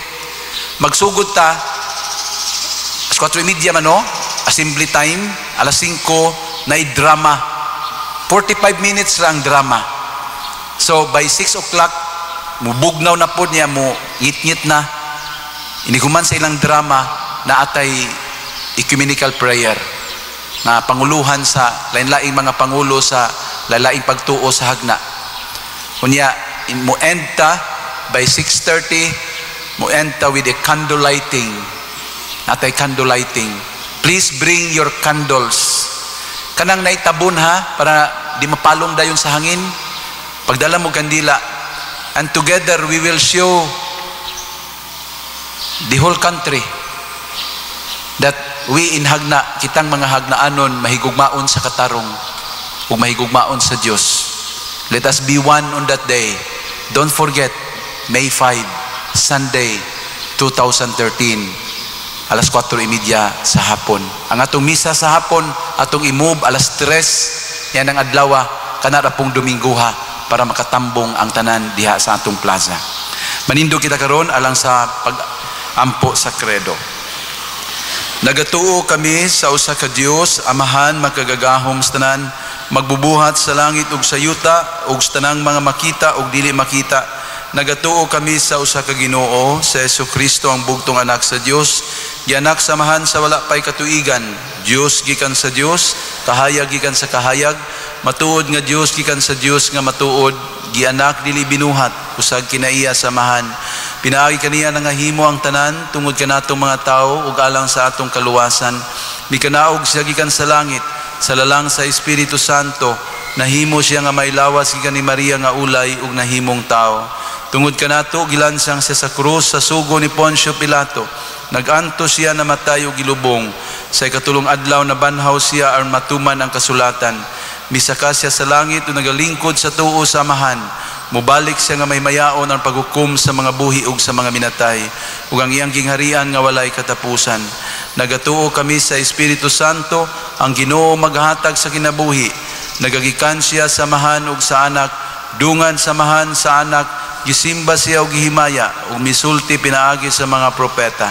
Magsugod ta alas 4:30 man no, assembly time, alas 5 na drama. 45 minutes ra ang drama. So by 6 o'clock, mubugnaw na po niya, mo ngit-ngit na. Iniguman sa ilang drama na atay ecumenical prayer na panguluhan sa lain-laing mga pangulo sa lalaing pagtuo sa Jagna. Unya, mo end ta by 6:30, mo end ta with a candle lighting. Atay candle lighting. Please bring your candles. Kanang naitabon ha, para di mapalong dayon sa hangin. Pagdala mo kandila, and together we will show the whole country that we in Jagna, kitang mga Hagnaanon, mahigugmaon sa katarong ug mahigugmaon sa Dios. Let us be one on that day. Don't forget, May 5, Sunday, 2013, alas 4:30 sa hapon. Ang atong misa sa hapon, atong i-move alas 3, yan ang adlawa, kanara pong Dominguha, para makatambong ang tanan diha sa atong plaza. Manindog kita karon alang sa pag-ampo sa credo. Nagatuo kami sa usa ka Dios, Amahan makagagahom sa tanan, magbubuhat sa langit ug sa yuta ug sa tanang mga makita ug dili makita. Nagatuo kami sa usa ka Ginoo, sa Hesukristo ang bugtong anak sa Dios, gianak sa Amahan sa wala pay katuigan, Dios gikan sa Dios, kahayag gikan sa kahayag, matuod nga Dios gikan sa Dios nga matuod, gianak dili binuhat, usag kinaiya sa Amahan. Pinaagi kaniya nangahimo ang tanan tungod kanatong mga tawo ug alang sa atong kaluwasan. Mikanaog siya gikan sa langit, sa lalang sa Espiritu Santo, Nahimo siya nga may lawas gikan ni Maria nga ulay ug nahimong tao. Tungod kanato gilansang siya sa krus sa sugo ni Poncio Pilato. Nagantos siya, namatay ug gilubong. Sa ikatulong adlaw nabanhaw siya aron matuman ang kasulatan. Misaka siya sa langit ug nagalingkod sa tuo sa Amahan. Mubalik siya nga mahimayaon ang paghukom sa mga buhi ug sa mga minatay, ug ang iyang gingharian nga walay katapusan. Nagatuo kami sa Espiritu Santo, ang Ginoo maghatag sa kinabuhi. Nagagikan siya sa Amahan ug sa Anak, dungan sa Amahan sa Anak, gisimba siya ug gihimaya ug misulti pinaagi sa mga propeta.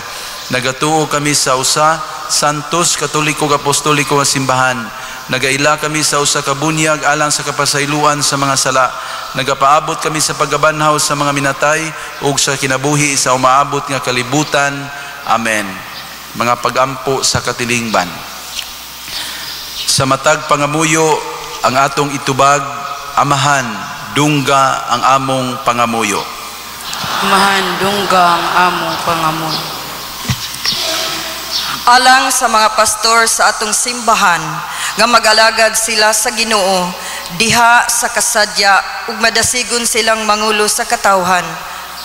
Nagatuo kami sa usa santos, katoliko ug apostoliko nga simbahan. Nagaila kami sa usa ka bunyag alang sa kapasayloan sa mga sala. Nagapaabot kami sa pagkabanhaw sa mga minatay ug sa kinabuhi sa umaabot nga kalibutan. Amen. Mga pagampo sa katilingban. Sa matag pangamuyo ang atong itubag, Amahan, dungga ang among pangamuyo. Amahan, dungga ang among pangamuyo. Alang sa mga pastor sa atong simbahan, nga mag-alagad sila sa Ginoo diha sa kasadya ug madasigon silang mangulo sa katawhan,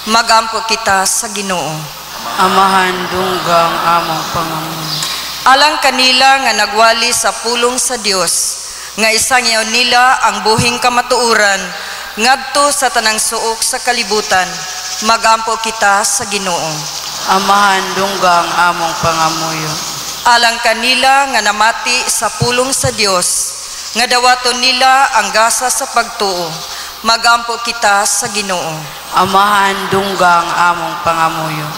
magampo kita sa Ginoo. Amahan, dungga ang among pangamuyo. Alang kanila nga nagwali sa pulong sa Dios, nga isangyaw nila ang buhing kamatuoran ngadto sa tanang suok sa kalibutan, magampo kita sa Ginoo. Amahan, dungga ang among pangamuyo. Alang kanila nga namati sa pulong sa Dios, nga dawaton nila ang gasa sa pagtuo, magampo kita sa Ginoo. Amahan, dungga ang among pangamuyo.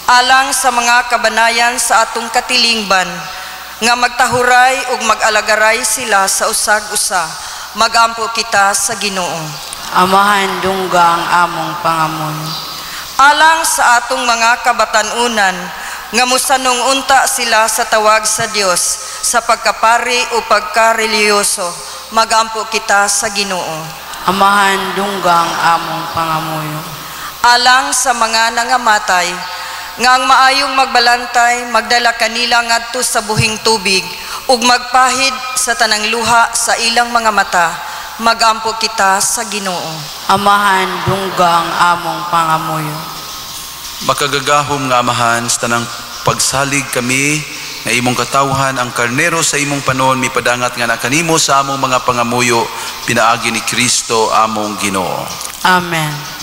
Alang sa mga kabanayan sa atong katilingban, nga magtahuray ug mag-alagaray sila sa usag-usa, magampo kita sa Ginoo. Amahan, dungga ang among pangamuyo. Alang sa atong mga kabatanunan, nga musanong unta sila sa tawag sa Dios sa pagkapari o pagkareliyoso, magampo kita sa Ginoo. Amahan, dungga ang among pangamuyo. Alang sa mga nangamatay, nga ang maayong magbalantay magdala kanila ngadto sa buhing tubig ug magpahid sa tanang luha sa ilang mga mata, magampo kita sa Ginoo. Amahan, dungga ang among pangamuyo. Makagagahom nga Amahan, sa tanang pagsalig kami nga imong katawhan ang karnero sa imong panon mipadangat nga nakanimo sa among mga pangamuyo pinaagi ni Kristo among Ginoo. Amen.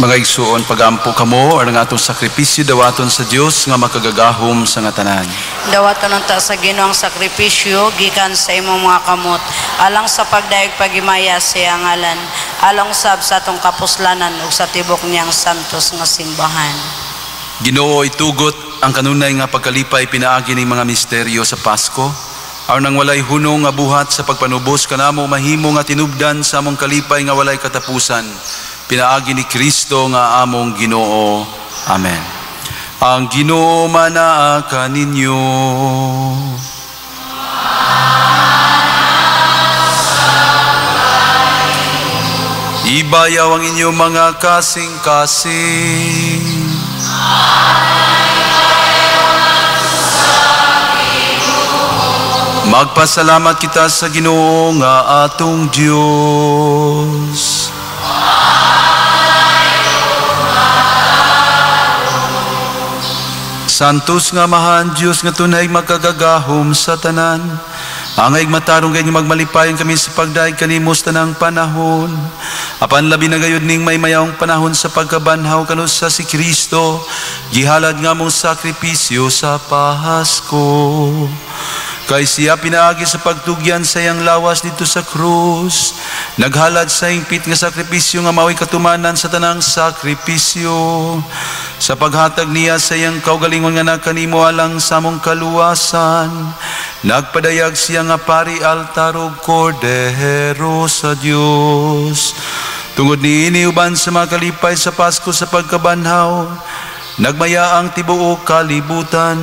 Mga igsuon, pagampo kamo aron atong sakripisyo dawaton sa Dios nga makagagahom sa nga tanan. Dawaton unta sa Ginoo ang sakripisyo gikan sa imong mga kamot alang sa pagdayeg pagimaya sa iyang ngalan, alang usab sa atong kapuslanan ug sa tibok niyang santos nga simbahan. Ginoo, itugot ang kanunay nga pagkalipay pinaagi ning mga misteryo sa Pasko, aron ang walay hunong nga buhat sa pagpanubos kanamo mahimo nga tinubdan sa among kalipay nga walay katapusan. Pinaagi ni Kristo nga among Ginoo. Amen. Ang Ginoo manaa kaninyo. Ibayaw ang inyong mga kasing-kasing. Magpasalamat kita sa Ginoo nga atong Dios. Santos nga Amahan, Dios nga tunay magkagagahom sa tanan, angay matarong gayud magmalipayon kami sa pagdaig kanimo sa tanang panahon. Apan labi na gayud ning maymayawng panahon sa pagkabanhaw kanusa si Kristo, gihalad nga mong sakripisyo sa Pasko. Kay siya pinaagi sa pagtugyan sa iyang lawas dito sa krus, naghalad sa hingpit nga sakripisyo nga mao'y katumanan sa tanang sakripisyo. Sa paghatag niya sa iyang kaugalingon nga nakanimo alang sa among kaluwasan, nagpadayag siya nga pari altar ug kordero sa Dios. Tungod niini uban sa mga kalipay sa Pasko sa pagkabanhaw, nagmaya ang tibuok kalibutan,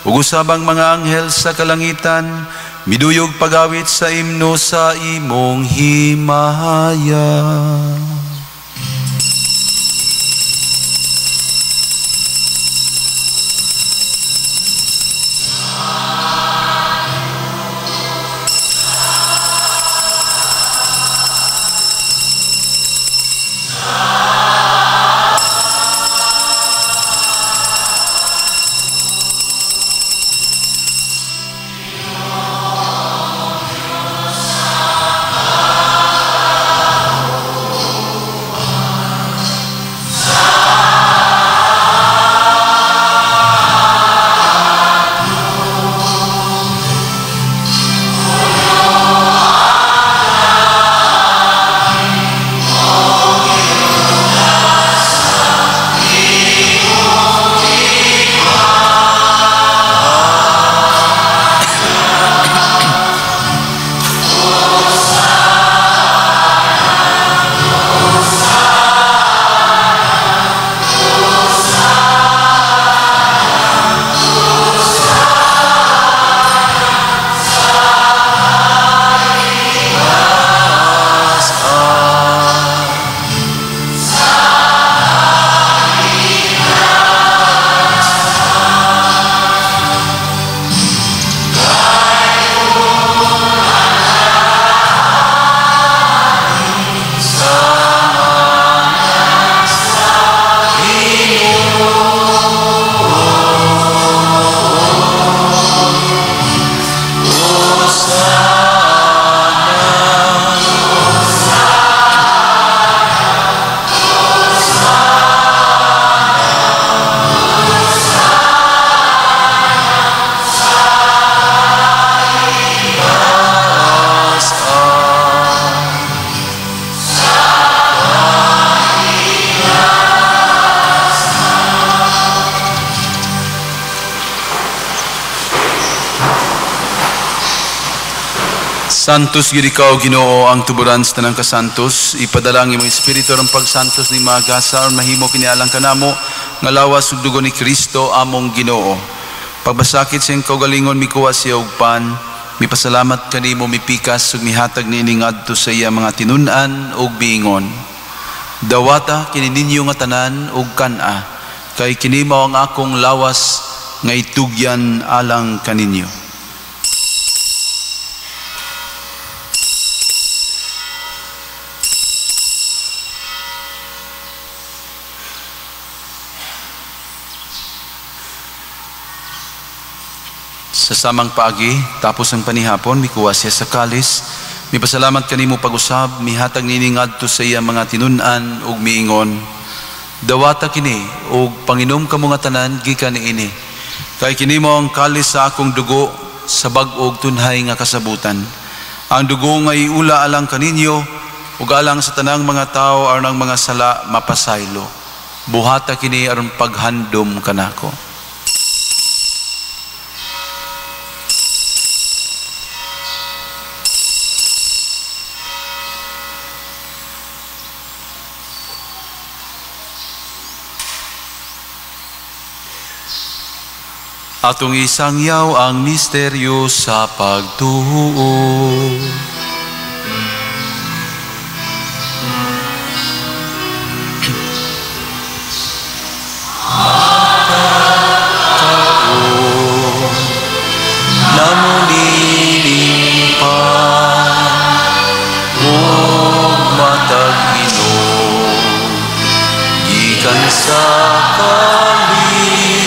ug usabang mga anghel sa kalangitan, miduyog pagawit sa imno sa imong himaya. Santos gid ikaw Ginoo ang tuburan sa tanang kasantos, ipadala ang imong espiritu aron pagsantos ning mga gasa aron mahimo kini alang kanamo nga lawas ug dugo ni Kristo among Ginoo. Pagbasakit sa iyang kaugalingon mikuha siya og pan, mipasalamat kanimo, mipikas ug mihatag niini ngadto sa iya mga tinun-an ug miingon: Dawata kini ninyo nga tanan ug kan-a, kay kini mao ang akong lawas nga itugyan alang kaninyo. Sa samang paagi, tapos ang panihapon, mikuha siya sa kalis, mipasalamat kanimo pag-usab, mihatag niini ngadto sa iya mga tinun-an ug miingon: Dawata kini ug panginom kamo nga tanan gikan niini. Kay kini mao ang kalis sa akong dugo sa bag-og tunhay nga kasabutan. Ang dugo nga iula alang kaninyo ug alang sa tanang mga tawo aron ang mga sala mapasaylo. Buhata kini aron paghandom kanako. Atong isangyaw ang misteryo sa pagtuo. Magkakaon namo nining pan ug matag inom gikan sa kalis,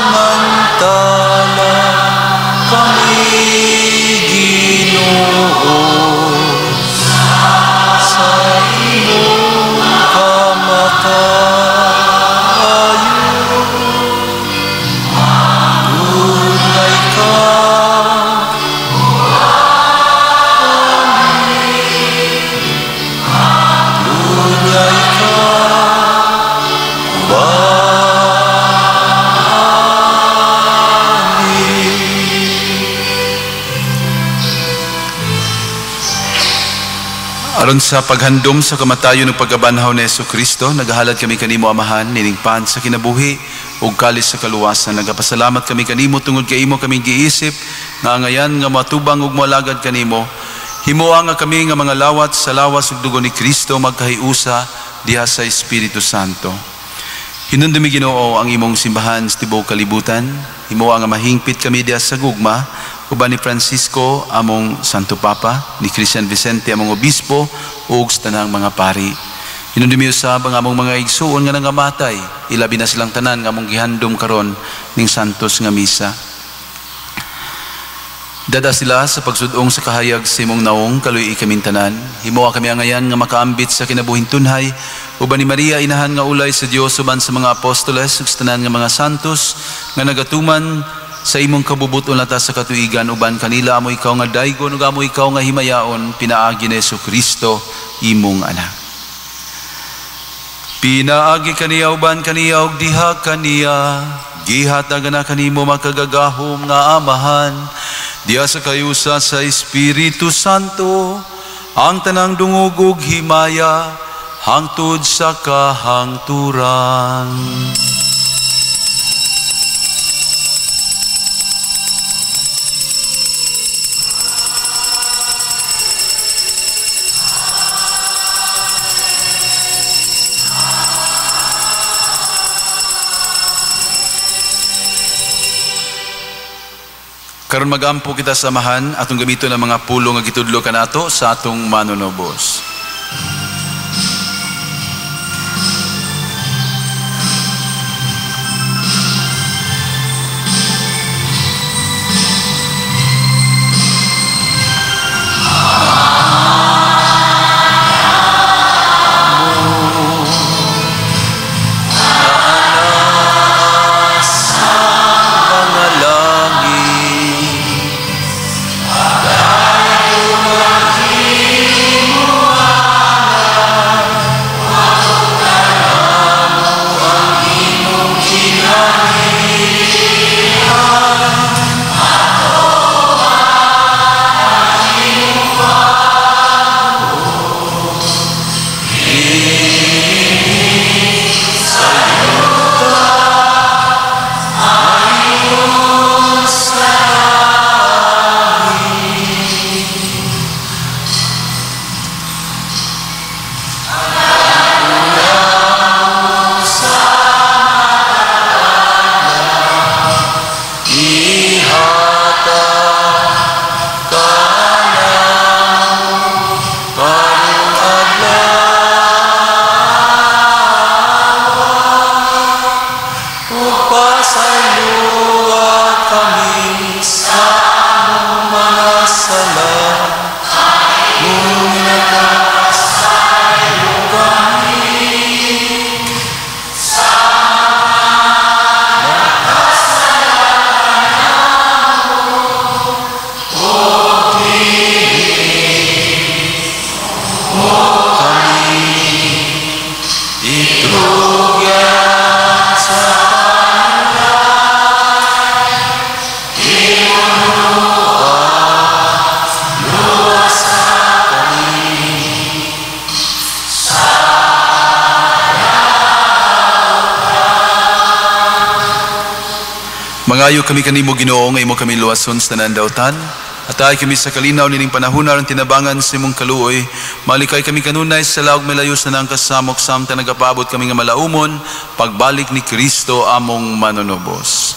nagmantala kami Ginoo sa imong kamatayon. Dunay ka dunay ka Aron sa paghandom sa kamatayon ug pagkabanhaw ni Hesukristo, nagahalad kami kanimo Amahan nining pan sa kinabuhi ug kalis sa kaluwasan. Nagapasalamat kami kanimo tungod kay imo kami giisip nga angayan nga matubang ug moalagad kanimo. Himoa nga kami nga mga lawat sa lawas ug dugo ni Kristo magkahiusa diha sa Espiritu Santo. Hinumdumi Ginoo ang imong simbahan sa tibuok kalibutan. Himoa nga mahingpit kami diha sa gugma uban ni Francisco among Santo Papa, ni Christian Vicente among Obispo ug sa tanang mga pari. Hinumdumi usab ang among mga igsuon nga nangamatay, ilabi na silang tanan nga among gihandom karon ning santos nga misa. Dada sila sa pagsudong sa kahayag sa imong naong, kaluy-i kaming tanan. Himoa kami angayan nga makaambit sa kinabuhing tunhay uban ni Maria inahan nga ulay sa Dios uban sa mga apostoles ug sa tanan nga mga santos nga nagatuman sa imong kabubuton lata sa katuigan uban kanila amo ikaw nga daygon ug amo ikaw nga himayaon pinaagi ni Hesukristo imong anak. Pinaagi kaniya uban kaniya ug diha kaniya gihatag na kanimo makagagahom nga Amahan diha sa kayusa sa Espiritu Santo ang tanang dungog ug himaya hangtod sa kahangturan. Karon magampo kita sa Amahan atong gamiton ang mga pulong nga gitudlo kanato sa atong manunobos. Sala, nung nagkasaylo kami. Mangayo kami kanimo, Ginoo, nga imo kami luwason sa tanan dautan. At ay kami sa kalinaw nining panahon aron tinabangan sa imong kaluoy. Malikay kami kanunay sa laog milayo sa nang kasamok samtang nagapabot kami nga malaumon pagbalik ni Kristo among manunubos.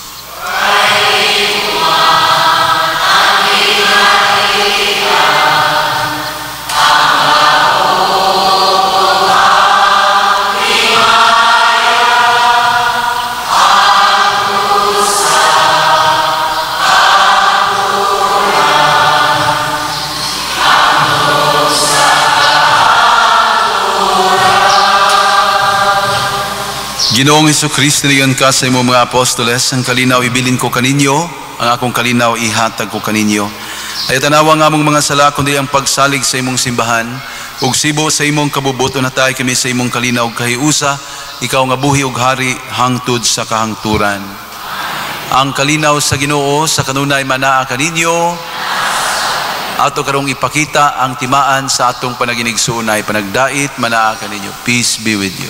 Ginoong Hesukristo, niyon ka sa imong mga apostoles, ang kalinaw ibilin ko kaninyo, ang akong kalinaw ihatag ko kaninyo. Ay tanawa nga among mga sala, kundi ang pagsalig sa imong simbahan, ug sibo sa imong kabubuton na tayo kami sa imong kalinaw kahiusa, ikaw nga buhi ug hari hangtod sa kahangturan. Ang kalinaw sa Ginoo sa kanunay manaa kaninyo, ato karong ipakita ang timaan sa atong panaginigsuonay, panagdait manaa kaninyo. Peace be with you.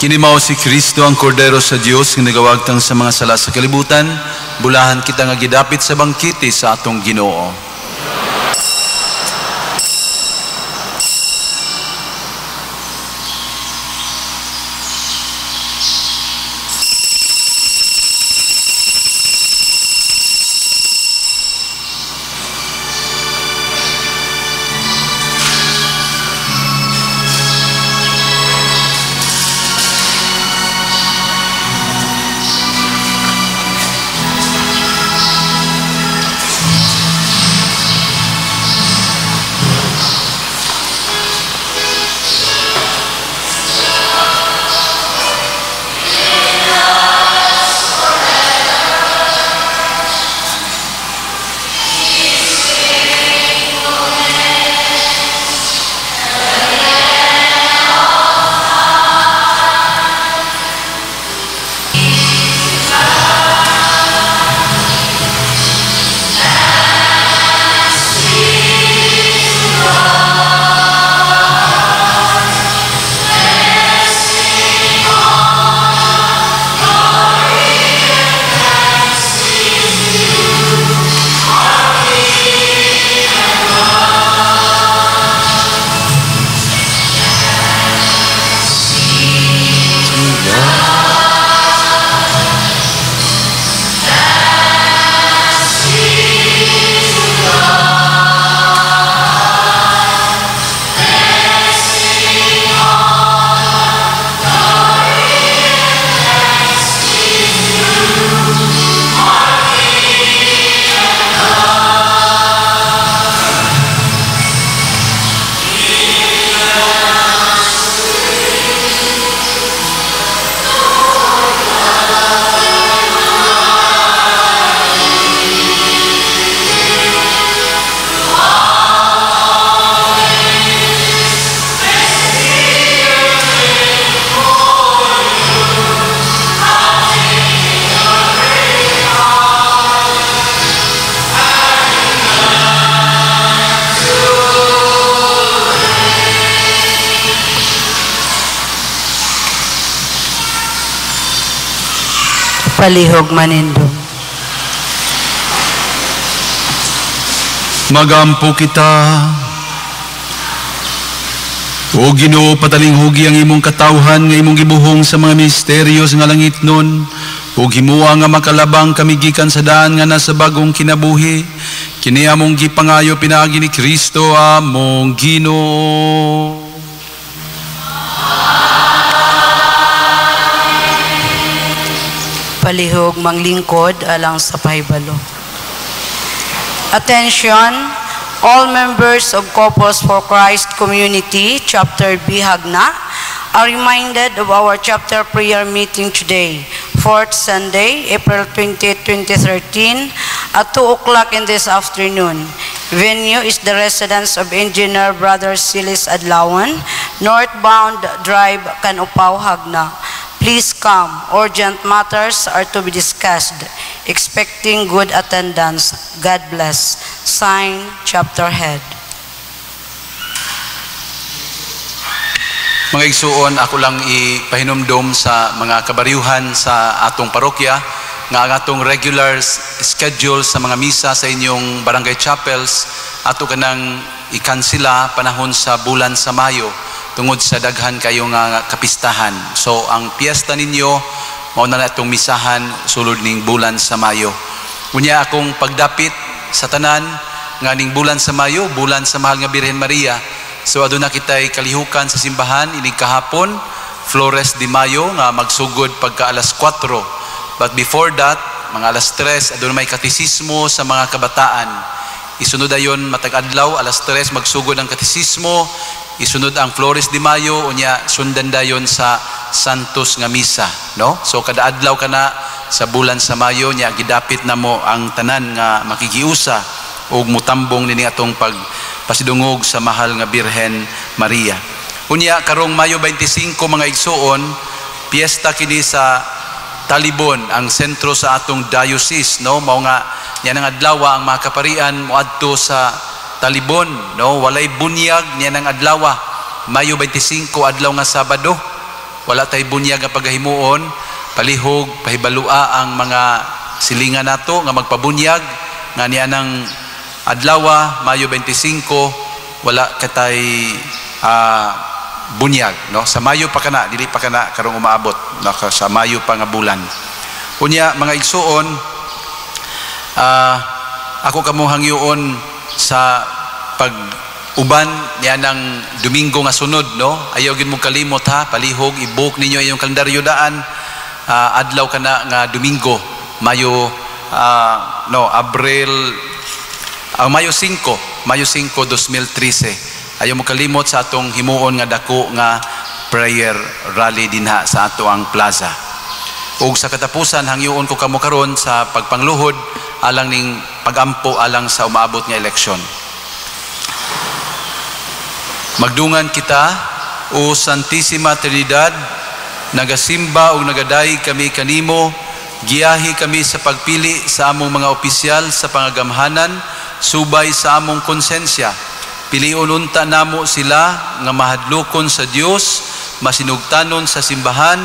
Kini mao si Kristo ang Kordero sa Dios nga nagawagtang sa mga sala sa kalibutan, bulahan kita nga gidapit sa bangkete sa atong Ginoo. Palihog manindog. Magampo kita. O Ginoo, patalinghugi ang imong katawhan nga imong gibuhong sa mga misteryo sa nga langit nun, ug himua nga makalabang kami gikan sa daan nga nasa bagong kinabuhi. Kini among gipangayo pinaagi ni Kristo among Ginoo. Palihog manglingkod alang sa pahibalo. Attention, all members of Couples for Christ Community, Chapter B, Jagna, are reminded of our chapter prayer meeting today, 4th Sunday, April 20, 2013, at 2 o'clock in this afternoon. Venue is the residence of Engineer Brother Silis Adlawan, Northbound Drive, Canupao, Jagna. Please come. Urgent matters are to be discussed. Expecting good attendance. God bless. Sign, Chapter Head. Mga igsuon, ako lang ipahinumdom sa mga kabaryuhan sa atong parokya nga ang atong regular schedule sa mga misa sa inyong barangay chapels ato kanang ikansila panahon sa bulan sa Mayo tungod sa daghan kayo nga kapistahan. So ang piyesta ninyo mao na atong misahan sulod ning bulan sa Mayo. Unya akong pagdapit sa tanan nga ning bulan sa Mayo, bulan sa mahal nga Birhen Maria. So aduna kitay kalihukan sa simbahan inig kahapon, Flores de Mayo nga magsugod pagka alas 4. But before that, mga alas 3 aduna may katisismo sa mga kabataan. Isunod ayon matag adlaw alas 3 magsugod ang katisismo, isunod ang Flores de Mayo, unya sundan dayon sa Santos nga misa, no? So kada adlaw kana sa bulan sa Mayo nya gidapit namo ang tanan nga makigiusa ug mutambong nini atong pagpasidungog sa mahal nga Birhen Maria. Unya karong Mayo 25 mga igsuon, piyesta kini sa Talibon, ang sentro sa atong diocese, no? Mao nga niya nang adlaw ang mga kaparian moadto sa Talibon, no? Walay bunyag niya nang adlaw. Mayo 25 adlaw nga Sabado. Wala tay bunyag nga pagahimuon, palihog pahibalua ang mga silingan nato nga magpabunyag nga niya nang adlaw Mayo 25 wala katay bunyag, no? Sa Mayo pa kana, dili pa kana karong umaabot, no? Sa Mayo pa nga bulan. Unya mga igsuon, ako kamo hangyoon sa pag-uban niya ng Domingo nga sunod, no? Ayaw gid mo kalimot ha, palihog i-book ninyo inyong kalendaryo daan, adlaw kana nga Domingo, Mayo no, Abril Mayo 5, Mayo 5 2013. Ayaw mo kalimot sa atong himuon nga dako nga prayer rally dinha sa ato ang plaza. Ug sa katapusan hangyoon ko kamo karon sa pagpangluhod alang ning pagampo alang sa umaabot nga eleksyon. Magdungan kita, O Santissima Trinidad, nagasimba ug nagadayeg kami kanimo, giyahi kami sa pagpili sa among mga opisyal sa pangagamhanan, subay sa among konsensya. Piliun unta namo sila nga mahadlokon sa Dios, masinugtanon sa simbahan,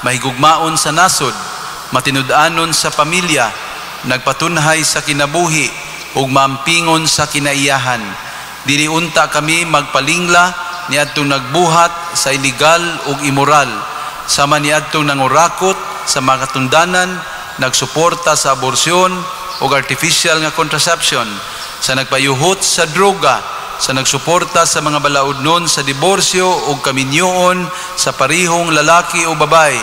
mahigugmaon sa nasod, matinud-anon sa pamilya, nagpatunhay sa kinabuhi ug maampingon sa kinaiyahan. Dili unta kami magpalingla niadtong nagbuhat sa illegal ug immoral, sama niadtong nangurakot sa mga katundanan, nagsuporta sa aborsyon ug artificial nga contraception, sa nagpayuhot sa droga, sa nagsuporta sa mga balaodnon sa diborsyo ug kaminyoon sa parihong lalaki o babae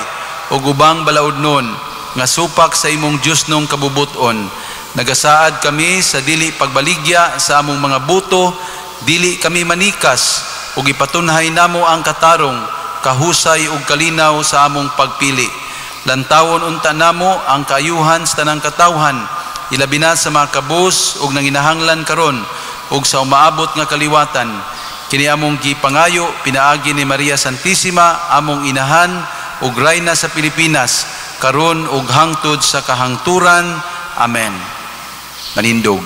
ug ubang balaodnon nga supak sa imong Diyosnong kabubuton. Nagasaad kami sa dili pagbaligya sa among mga buto, dili kami manikas ug ipatunhay namo ang katarong, kahusay ug kalinaw sa among pagpili. Lantawon unta namo ang kaayuhan sa tanang katawhan, ilabi na sa mga kabus ug nanginahanglan karon ug sa umaabot nga kaliwatan. Kini among gipangayo pinaagi ni Maria Santissima, among inahan ug rayna sa Pilipinas, karon ug hangtod sa kahangturan. Amen. Manindog.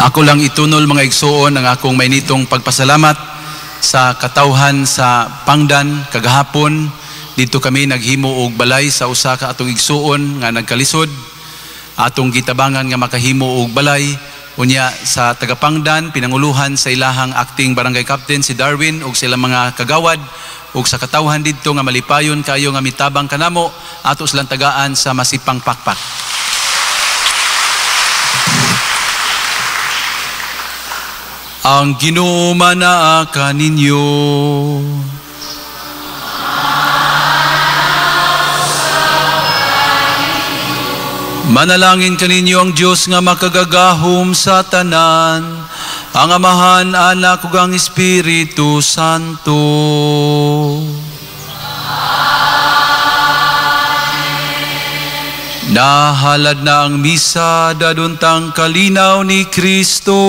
Ako lang itunol, mga igsuon, ang akong mainitong pagpasalamat sa katawhan sa Pangdan kagahapon. Dito kami naghimo og balay sa usa ka atong igsuon nga nagkalisod. Atong gitabangan nga makahimo og balay. Unya sa tagapangdan, pinanguluhan sa ilahang acting barangay captain si Darwin ug silang mga kagawad ug sa katawhan didto nga malipayon kayo nga mitabang kanamo, ato silang tagaan sa masipang pakpak. Ang Ginoo manaa kaninyo. Manalangin kaninyo ang Dios nga makagagahom sa tanan, ang Amahan, Anak ug ang Espiritu Santo. Amen. Nahalad na ang misa, daduntang kalinaw ni Kristo.